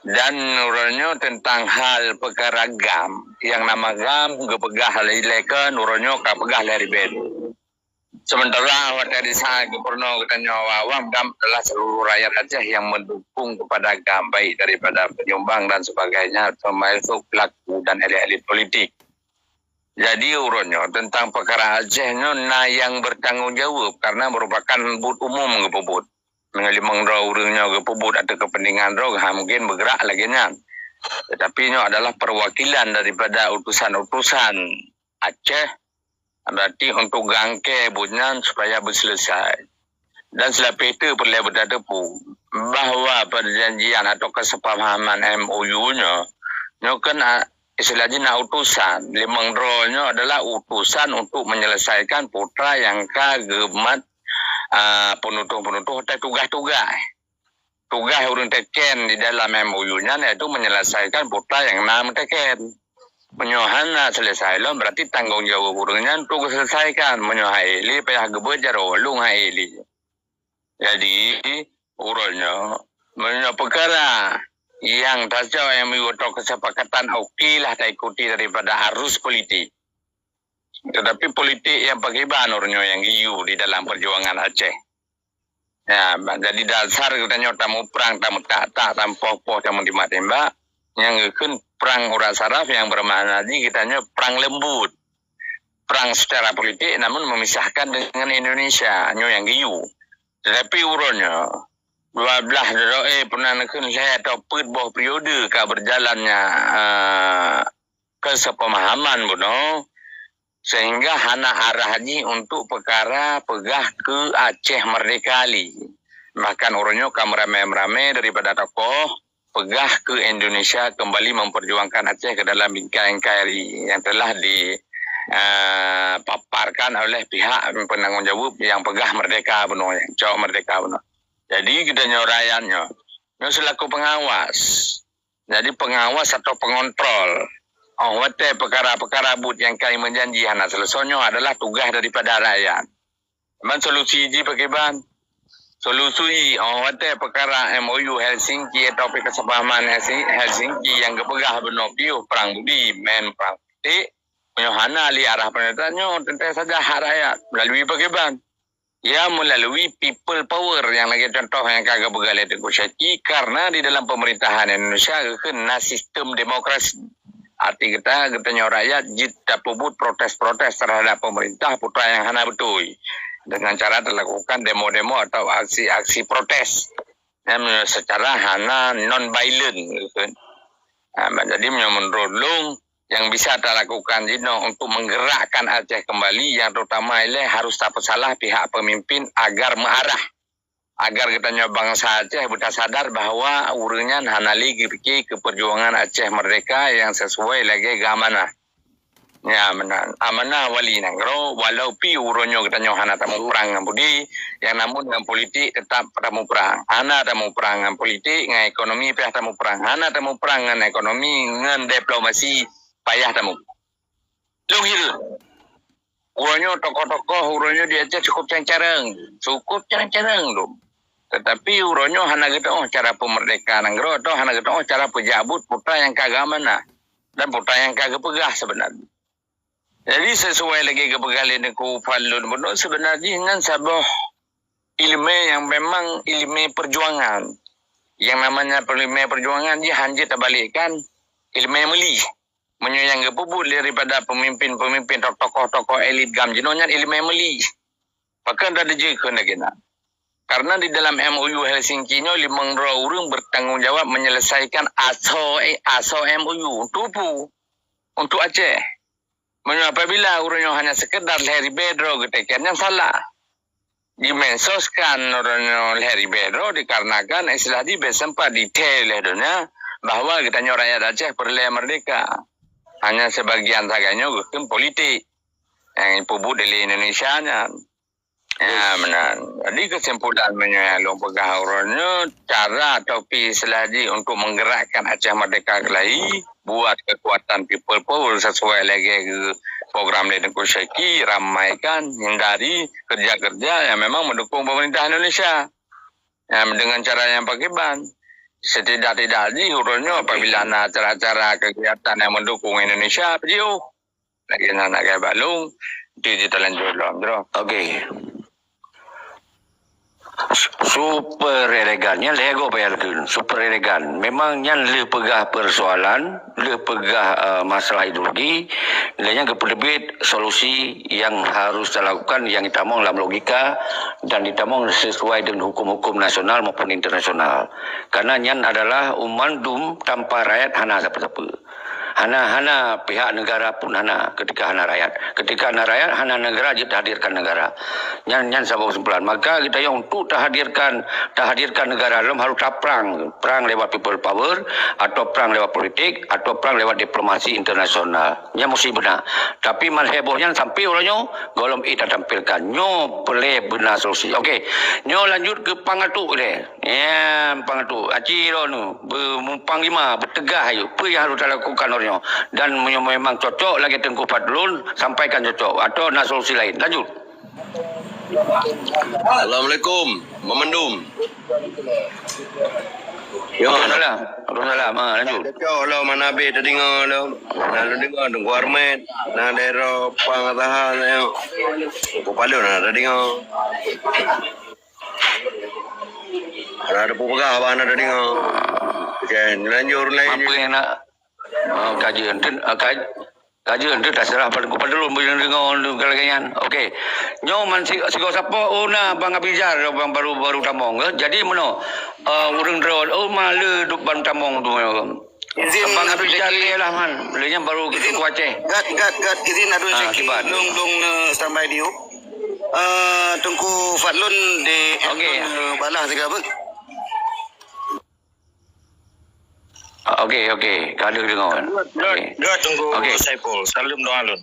Dan uroe nyoe teuntang hal peukara GAM, nyang nama GAM geupeugah lé, lé keu uroe nyoe ka peugah lé ribet. Sementara watée di saat geupeureunoe geutanyoe awam-awam, GAM adalah seluruh rakyat Aceh yang mendukung kepada GAM, baik daripada penyumbang dan sebagainya, termasuk pelaku dan elit-elit politik. Jadi uroe nyoe teuntang peukara Aceh nyoe na nyang bertanggung jaweueb karena merupakan buet umum geupeubuet. Meunyoe limong droe ureuëng nyoe geupeubuet ateueh keupeuntengan droe, ha, mungkin beugerak lagée nyan. Tetapi nyoe adalah perwakilan daripada utusan-utusan Aceh, berarti untuk gangke buet nyan supaya beuseuleusai. Dan seulapeh itu peureulée beutateupeue bahwa perjanjian atau kesepahaman M O U nyoe, nyoe kan, ah, istilah jih na utusan. Limong droe nyoe adalah utusan untuk menyelesaikan peukara nyang ka geumat, ah, peunutoh-peunutoh atau tugaih-tugaih. Tugaih ureuëng teken di dalam M O U nyan yaitu menyelesaikan peukara nyang na meuteken. Meunyoe hana selesai lom, berarti tanggong jaweueb ureuëng nyan untuk geuselesaikan. Meunyoe han ék lé, payah geubeuet jaroe lôn han ék lé. Jadi, uroe nyoe, meunyoe peukara nyang tacok M O U atau kesepakatan, oke lah taikuti daripada arus politik. Tetapi politik nyang pakriban uroe nyoe nyang geuyue di dalam perjuangan Aceh. Ya, jadi dasar geutanyoe tamuprang, tameutak-tak, tameupoh-poh, tameutimba-timba, nyang geukheun prang urat saraf nyang bermakna jih geutanyoe prang leumbut. Prang secara politik namun memisahkan dengan Indonesia, nyoe nyang geuyue. Tetapi uroe nyoe, dua blaih droe, eh, peunan kheun lhée atau peuet boh periode ka berjalannya, eh, keusepeumahaman bunoe, sehingga hana arah jih untuk peukara peugah keu Aceh merdeka lé. Bahkan uroe nyoe ka meuramé-ramé daripada tokoh peugah keu Indonesia kembali memperjuangkan Aceh ke dalam bingkai NKRI yang telah di, eh, paparkan oleh pihak penanggung jawab yang peugah merdeka bunoe, yang cok merdeka bunoe. Jadi, geutanyoe rakyat nyoe, nyoe selaku pengawas. Jadi, pengawas atau pengontrol, oh, watée peukara-peukara buet nyang ka meujanji hana seuleusoe nyoe adalah tugaih daripada rakyat. Ban solusi jih pakriban? Solusi, oh, watée peukara M O U Helsinki atau kesepahaman Helsi-, Helsinki nyang geupeugah bunoe piôh prang budi, meu'en prang politik, meunyoe hana lé arah peuneutan nyoe, teuntée saja hak rakyat melalui pakriban? Ya, melalui people power nyang lagée contoh nyang ka geupeugah lé Teungku Syaki, karena di dalam pemerintahan Indonesia geukheun na sistem demokrasi. Arti kata, geutanyoe rakyat jeuet tapeubuet protes-protes terhadap pemerintah peukara nyang hana beutôi dengan cara talakukan demo-demo atau aksi-aksi protes. Nyan meunyoe secara hana non-violent, gitu kan. Ha, jadi meunyoe menurut lôn, yang bisa talakukan jinoe untuk menggerakkan Aceh kembali, yang terutama ilée harus tapeusalah pihak pemimpin agar meuarah, agar geutanyoe bansa Aceh beutasadar bahwa ureuëng nyan hana lé geupike keu perjuangan Aceh merdeka yang sesuai lagée geuamanah. Ya, meunan. Amanah wali nanggroe, walau pi uroe nyoe geutanyoe hana tamuprang ngon budi, yang namun ngon politik tetap tamuprang. Hana tamuprang ngon politik, ngon ekonomi payah tamuprang. Hana tamuprang ngon ekonomi, ngon diplomasi payah tamuprang. Lôn hireuen. Uroe nyoe tokoh-tokoh uroe nyoe di Aceh cukup carang-carang. Cukup carang-carang tu. Tetapi uroe nyoe hana geutuoh cara peumerdeka nanggroe atau hana geutuoh cara peujabut peukara nyang ka geuamanah dan peukara nyang ka geupeugah sebenarnya. Jadi, sesuai lagée geupeugah lé Teungku Fadlun bunoe, sebenarnya nyan saboh ileumé nyang memang ileumé perjuangan. Yang namanya ileumé perjuangan jih hanjeuet tabalikkan ileumé meuli. Meunyoe nyang geupeubuet daripada pemimpin-pemimpin, tokoh-tokoh elit GAM jinoe nyan ileumé meuli. Pakon that jeuet keu lagée nyan? Karena di dalam M O U Helsinki nyoe limong droe ureuëng bertanggung jawab menyelesaikan asoe, asoe M O U. Untuk peue? Untuk Aceh. Meunyoe apabila ureuëng nyoe hanya sekedar lhée ribée droe geuteken, nyan salah. Dimedsoskan ureuëng nyoe lhée ribée droe dikarenakan istilah jih bèk sempat dithèe lé donya bahwa geutanyoe rakyat Aceh peureulée merdeka. Hanya sebagian sagai nyoe geukheun politik nyang ipeubuet lé Indonesia nyan. Ya, meunan. Jadi, kesimpulan meunyoe nyang lôn peugah uroe nyoe, cara atau pi istilah jih untuk menggerakkan Aceh Merdeka keumbali, buat kekuatan people power sesuai lagée geu-, program lé Teungku Syaki, ramaikan, hindari kerja-kerja yang memang mendukung pemerintah Indonesia. Nah, dengan cara nyang pakriban. Setidak-tidak jih uroe nyoe apabila na acara-acara kegiatan nyang mendukung Indonesia, jiôh. Lagèe na, na gaya bak lôn, di, di talanjur lom, droe. Okey. Super elegan. Nyan lhèe goe payah lakèe. Super elegan. Memang nyan lheuh peugah persoalan, lheuh peugah, eh, masalah ideologi, lheuh nyan geupeuteubiet solusi yang harus talakukan yang ditamong lam logika dan ditamong sesuai dengan hukum-hukum nasional maupun internasional. Karena nyan adalah mandum tanpa rakyat hana sapeue-sapeue. Hana, hana pihak negara pun hana ketika hana rakyat. Ketika hana rakyat, hana negara, jeuet tahadirkan negara. Nyan, nyan saboh kesimpulan. Maka geutanyoe untuk tahadirkan, tahadirkan negara lom harus taprang. Prang lewat people power, atau prang lewat politik, atau prang lewat diplomasi internasional. Nyan musti beuna. Tapi malhèe boh nyan sampai uroe nyoe, gohlom ék tatampilkan. Nyoe peureulèe beuna solusi. Okey. Nyoe lanjut keu Pang Atuk lé. Ya, Pang Atuk. Aci droeneuh, beupanglima, beuteugah ayue. Peue nyang harus talakukan uroe nyoe? Dan meunyoe memang cocok lagèe Teungku Fadlun, sampaikan cocok. Atau na solusi laén. Lanjut. Assalamualaikum, Mamandum. Ya, Waalaikumsalam. Waalaikumsalam. Ha, lanjut. Cocok lom, mana habéh tadeungoe lom. Na lôn deungoe Teungku Armet, na daerah Pang Atahan, ya. Teungku Fadlun na tadeungoe. Ada, ada peugah abang na tadeungoe. Okey, lanjut ureueng laén. Apa yang nak? Oh, kaji enten, ah, kaj-, kaji enten terserah pada, pada lôn, beu deungoe lagèe nyan. Okey. Nyoe man si-, sigoe sapo, oh, na Bang Abizar, bang baru, baru tamong, eh. Jadi meunoe, eh, ureueng droe, oh, ma le duek ban tamong tu, eh. Izin Abang Abizar lé lah, man. Lé nyan baru Teungku Aceh. Gat, gat, gat. Izin Adun Syeki, lôn, lôn, eh, standby di you. Eh, Teungku Fadlun di, okey, eh, balah siga beuh. Okey, okey. Ka lheueh deungoe. Dua, dua, okey, dua Teungku, okey, Saiful. Saleuem doa lôn.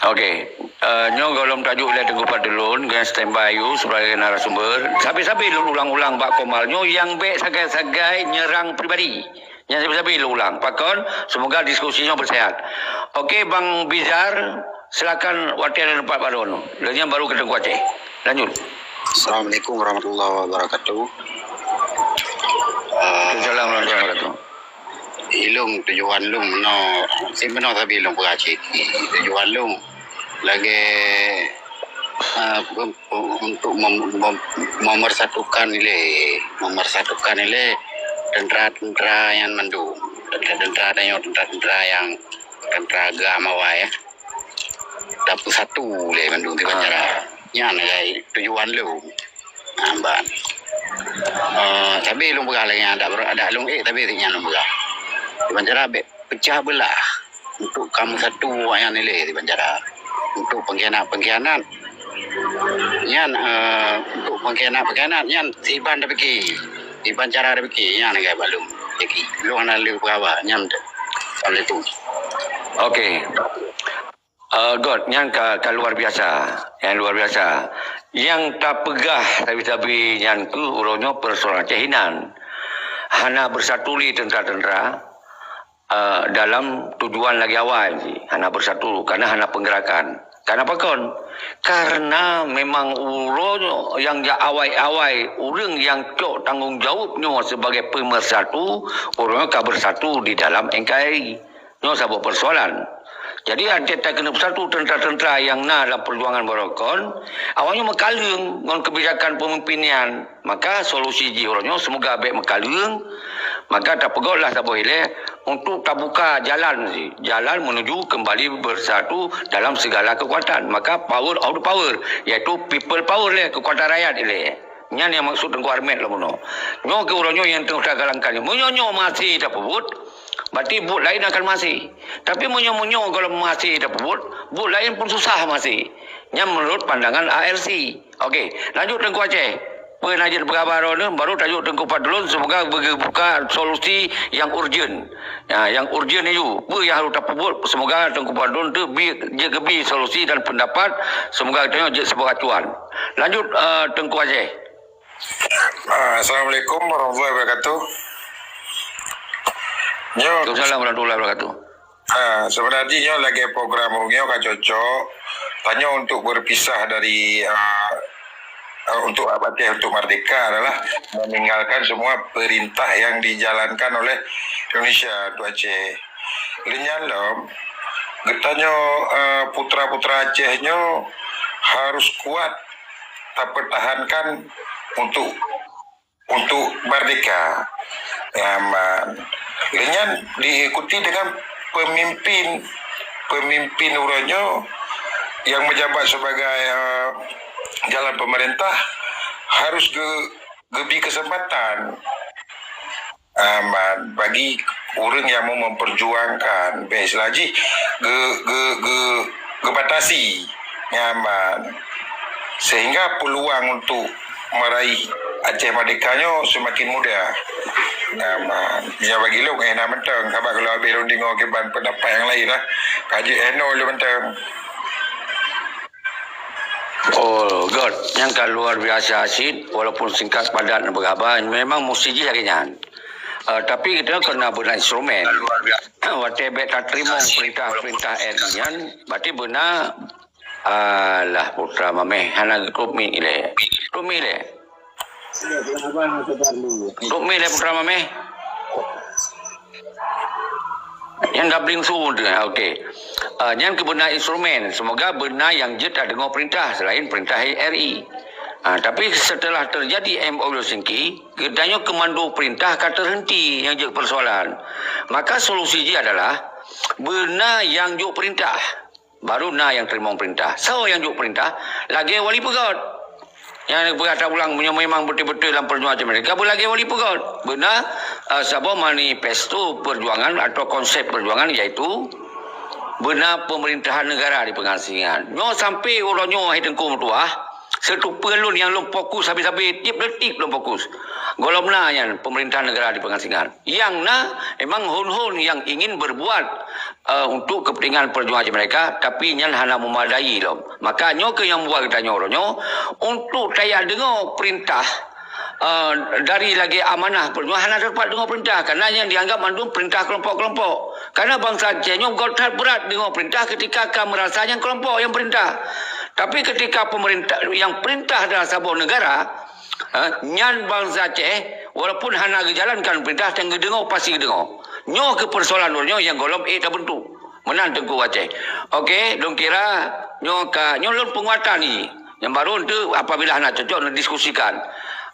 Okey. Eh, nyoe gohlom tajok lé Teungku Fadlun, ngon standby you sebagai narasumber. Sabe-sabe lôn ulang-ulang bak Komal. Nyoe nyang bèk sagai-sagai nyerang pribadi. Nyan sabe-sabe lôn ulang. Pakon, semoga diskusi nyoe bersehat. Okey, Bang Bizar, silakan watèe dan tempat baru. Lheueh nyan baru keu Teungku Aceh. Lanjut. Assalamualaikum warahmatullahi wabarakatuh. Ah, waalaikumsalam warahmatullahi wabarakatuh. Ilôn tujuan lôn meunoe, si meunoe sabe lôn peugah cit. Tujuan lôn lagèe, ah, untuk mem-, mem-, memersatukan ilèe, memersatukan ilèe tentara-tentara nyan mandum. Tentara-tentara tanyoe, tentara-tentara nyang, tentara GAM awai, ya. Tapeusatu lé mandum diban cara. Nyan lagèe tujuan lôn. Ha, ban. Eh, tapi lôn peugah lagèe nyan, dak ber-, dak lôn ék, tapi nyan lôn peugah. Diban cara bèk pecah belah untuk kamoe satu awaknyan ilèe diban cara. Untuk pengkhianat-pengkhianat nyan, eh, untuk pengkhianat-pengkhianat nyan siban tapike, siban cara tapike, nyan lagèe bak lôn. Jadi, lôn hana lé peugah nyan. Assalamualaikum. Okey. Eh, göt, nyan ka, ka luar biasa. Nyang luar biasa. Nyang tapeugah sabe-sabe nyan keuh uroe nyoe persoalan Aceh hinan. Hana bersatu lé tentara-tentara, eh, dalam tujuan lagèe awai jih. Hana bersatu, karena hana penggerakan. Karena pakon? Karena memang uroe nyoe nyang jak awai-awai, ureueng nyang cok tanggong jaweueb nyoe sebagai pemersatu, uroe nyoe ka bersatu di dalam N K R I. Nyoe saboh persoalan. Jadi, até takeuneuk beusatu tentara-tentara nyang na lam peujuangan barokon, awaknyan meukaleueng ngon keubijakan peumimpin nyan. Maka solusi jih uroe nyoe seumoga bèk meukaleueng, maka tapeugötlah saboh ilèe untuk tabuka jalan, jalan menuju kembali bersatu dalam segala kekuatan. Maka power of the power, yaitu people power lé, kekuatan rakyat ilèe. Nyan nyang maksud Teungku Armet lom bunoe. Nyoe keuh uroe nyoe nyang teungoh tagalakkan nyoe. Meunyoe nyoe masih tapeubuet, berarti buet laén akan masih. Tapi meunyoe, meunyoe gohlom masih tapeubuet, buet laén pun susah masih. Nyan menurut pandangan A R C. Okey, lanjut Teungku Aceh. Peue na jeuet peugah bak droeneuh, baru tajok Teungku Fadlun, semoga geubuka solusi nyang urgent. Ya, nyang urgent nyoe, peue nyang harôh tapeubuet, semoga Teungku Fadlun tu bi, jeuet geubi solusi dan pendapat, semoga geutanyoe jeuet saboh acuan. Lanjut, eh, Teungku Aceh. Ah, Assalamualaikum warahmatullahi wabarakatuh. Nyoe. Waalaikumsalam warahmatullahi wabarakatuh. Ah, sebenarnya nyoe lagèe program ureueng nyoe ka cocok. Tanyoe untuk berpisah dari, ah, eh, untuk Aceh untuk merdeka adalah meninggalkan semua perintah yang dijalankan oleh Indonesia untuk Aceh. Lé nyan lom, geutanyoe, eh, putra-putra Aceh nyoe harus kuat tapertahankan untuk, untuk merdeka. Nyaman. Lé nyan diikuti dengan pemimpin, pemimpin uroe nyoe yang menjabat sebagai, eh, jalan pemerintah harus ge-, geubri kesempatan. Aman. Bagi ureuëng yang mau memperjuangkan, beh, istilah jih, ge, ge, ge, gebatasi. Nyaman. Sehingga peluang untuk meraih Aceh Merdeka nyoe semakin mudah. Nyaman. Nyoe bagi lôn, eh, na mantong. Sabab kalau habéh lôn deungoe kiban pendapat yang lain lah. Ka jeuet, eh, no lôn mantong. Oh, God, nyang ka luar biasa cit, walaupun singkat padat beugaba, memang musti jih lagée nyan. Eh, tapi kita kena beuna instrumen. Watée bèk tateurimong perintah-perintah R I nyan, berarti beuna, alah, Putra Mameh, hana geukrupmik ilée. Krupmik ilée. Krupmik ilée, Putra Mameh. Nyang gabling su tu, okey. Ah, nyan keuh beuna instrumen. Semoga beuna nyang jeuet tadeungoe perintah selain perintah R I. Ah, tapi setelah terjadi M O U Helsinki, geutanyoe keumando perintah ka terhenti nyang jeuet persoalan. Maka solusi jih adalah beuna nyang jok perintah. Baru na nyang teurimong perintah. Soe nyang jok perintah? Lagée Wali Peugot. Nyang peugah ta ulang, meunyoe memang beutôi-beutôi lam peujuangan Aceh Merdeka, beulagée Wali Peugot. Beuna, eh, saboh manifesto peujuangan atau konsep peujuangan, yaitu beuna pemerintahan negara di pengasingan. Nyoe sampai uroe nyoe, hai Teungku Meutuah, seuteupeue lôn nyang lôn fokus habéh-habéh, tieb detik lôn fokus. Gohlom na nyan pemerintahan negara di pengasingan. Nyang na memang hon-hon nyang ingin berbuat, eh, untuk kepentingan perjuangan Aceh Merdeka, tapi nyan hana memadai lom. Maka nyoe keuh nyang buat geutanyoe uroe nyoe, untuk tajak deungoe perintah, eh, dari lagée amanah perjuangan hana teumpat deungoe perintah, karena nyang dianggap mandum perintah kelompok-kelompok. Karena bansa Aceh nyoe göt that brat deungoe perintah ketika ka merasa nyang kelompok nyang perintah. Tapi ketika pemerintah nyang perintah adalah saboh negara, ha, nyan bansa Aceh, walaupun hana geujalankan perintah, tan geudeungoe, pasti geudeungoe. Nyoe keuh persoalan uroe nyoe nyang gohlom ék tabentuk. Meunan Teungku Aceh. Okey, lôn kira nyoe ka, nyoe lôn peunguatan ni. Nyang barô tu apabila hana cocok, neudiskusikan.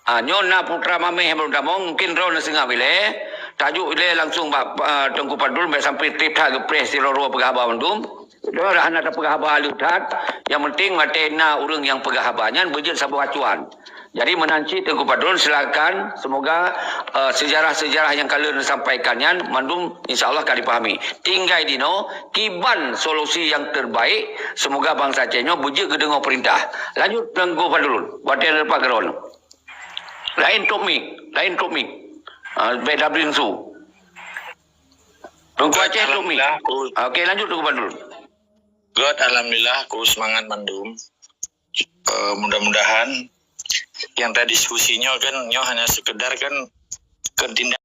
Ah, nyoe na Putra Mameh nyang barô tamong, mungkin droeneuh seungab ilée, tajok ilée langsung bak, ah, Teungku Fadlun, bèk sampai treb that geupreh sidroe-droe peugah haba mandum. Nyoe hana tapeugah haba leuh that. Nyang penting watée na ureuëng nyang peugah haba nyan beujeuet saboh acuan. Jadi meunan cit Teungku Fadlun, silakan. Semoga, eh, sejarah-sejarah nyang ka lheueh neusampaikan nyan mandum insya Allah ka dipahami. Tinggai dinoe, kiban solusi nyang terbaik, semoga bansa Aceh nyoe beujeuet geudeungoe perintah. Lanjut Teungku Fadlun, watée neudapat keudroe. Laén trok mik, laén trok mik. Ah, bèk dabling su. Teungku Aceh trok mik. Alhamdulillah, ku- Ah, okey, lanjut Teungku Fadlun. Göt, alhamdulillah, ku seumangat mandum. Eh, mudah-mudahan nyang tadiskusi nyoe kan, nyoe hanya sekedar kan, keutindak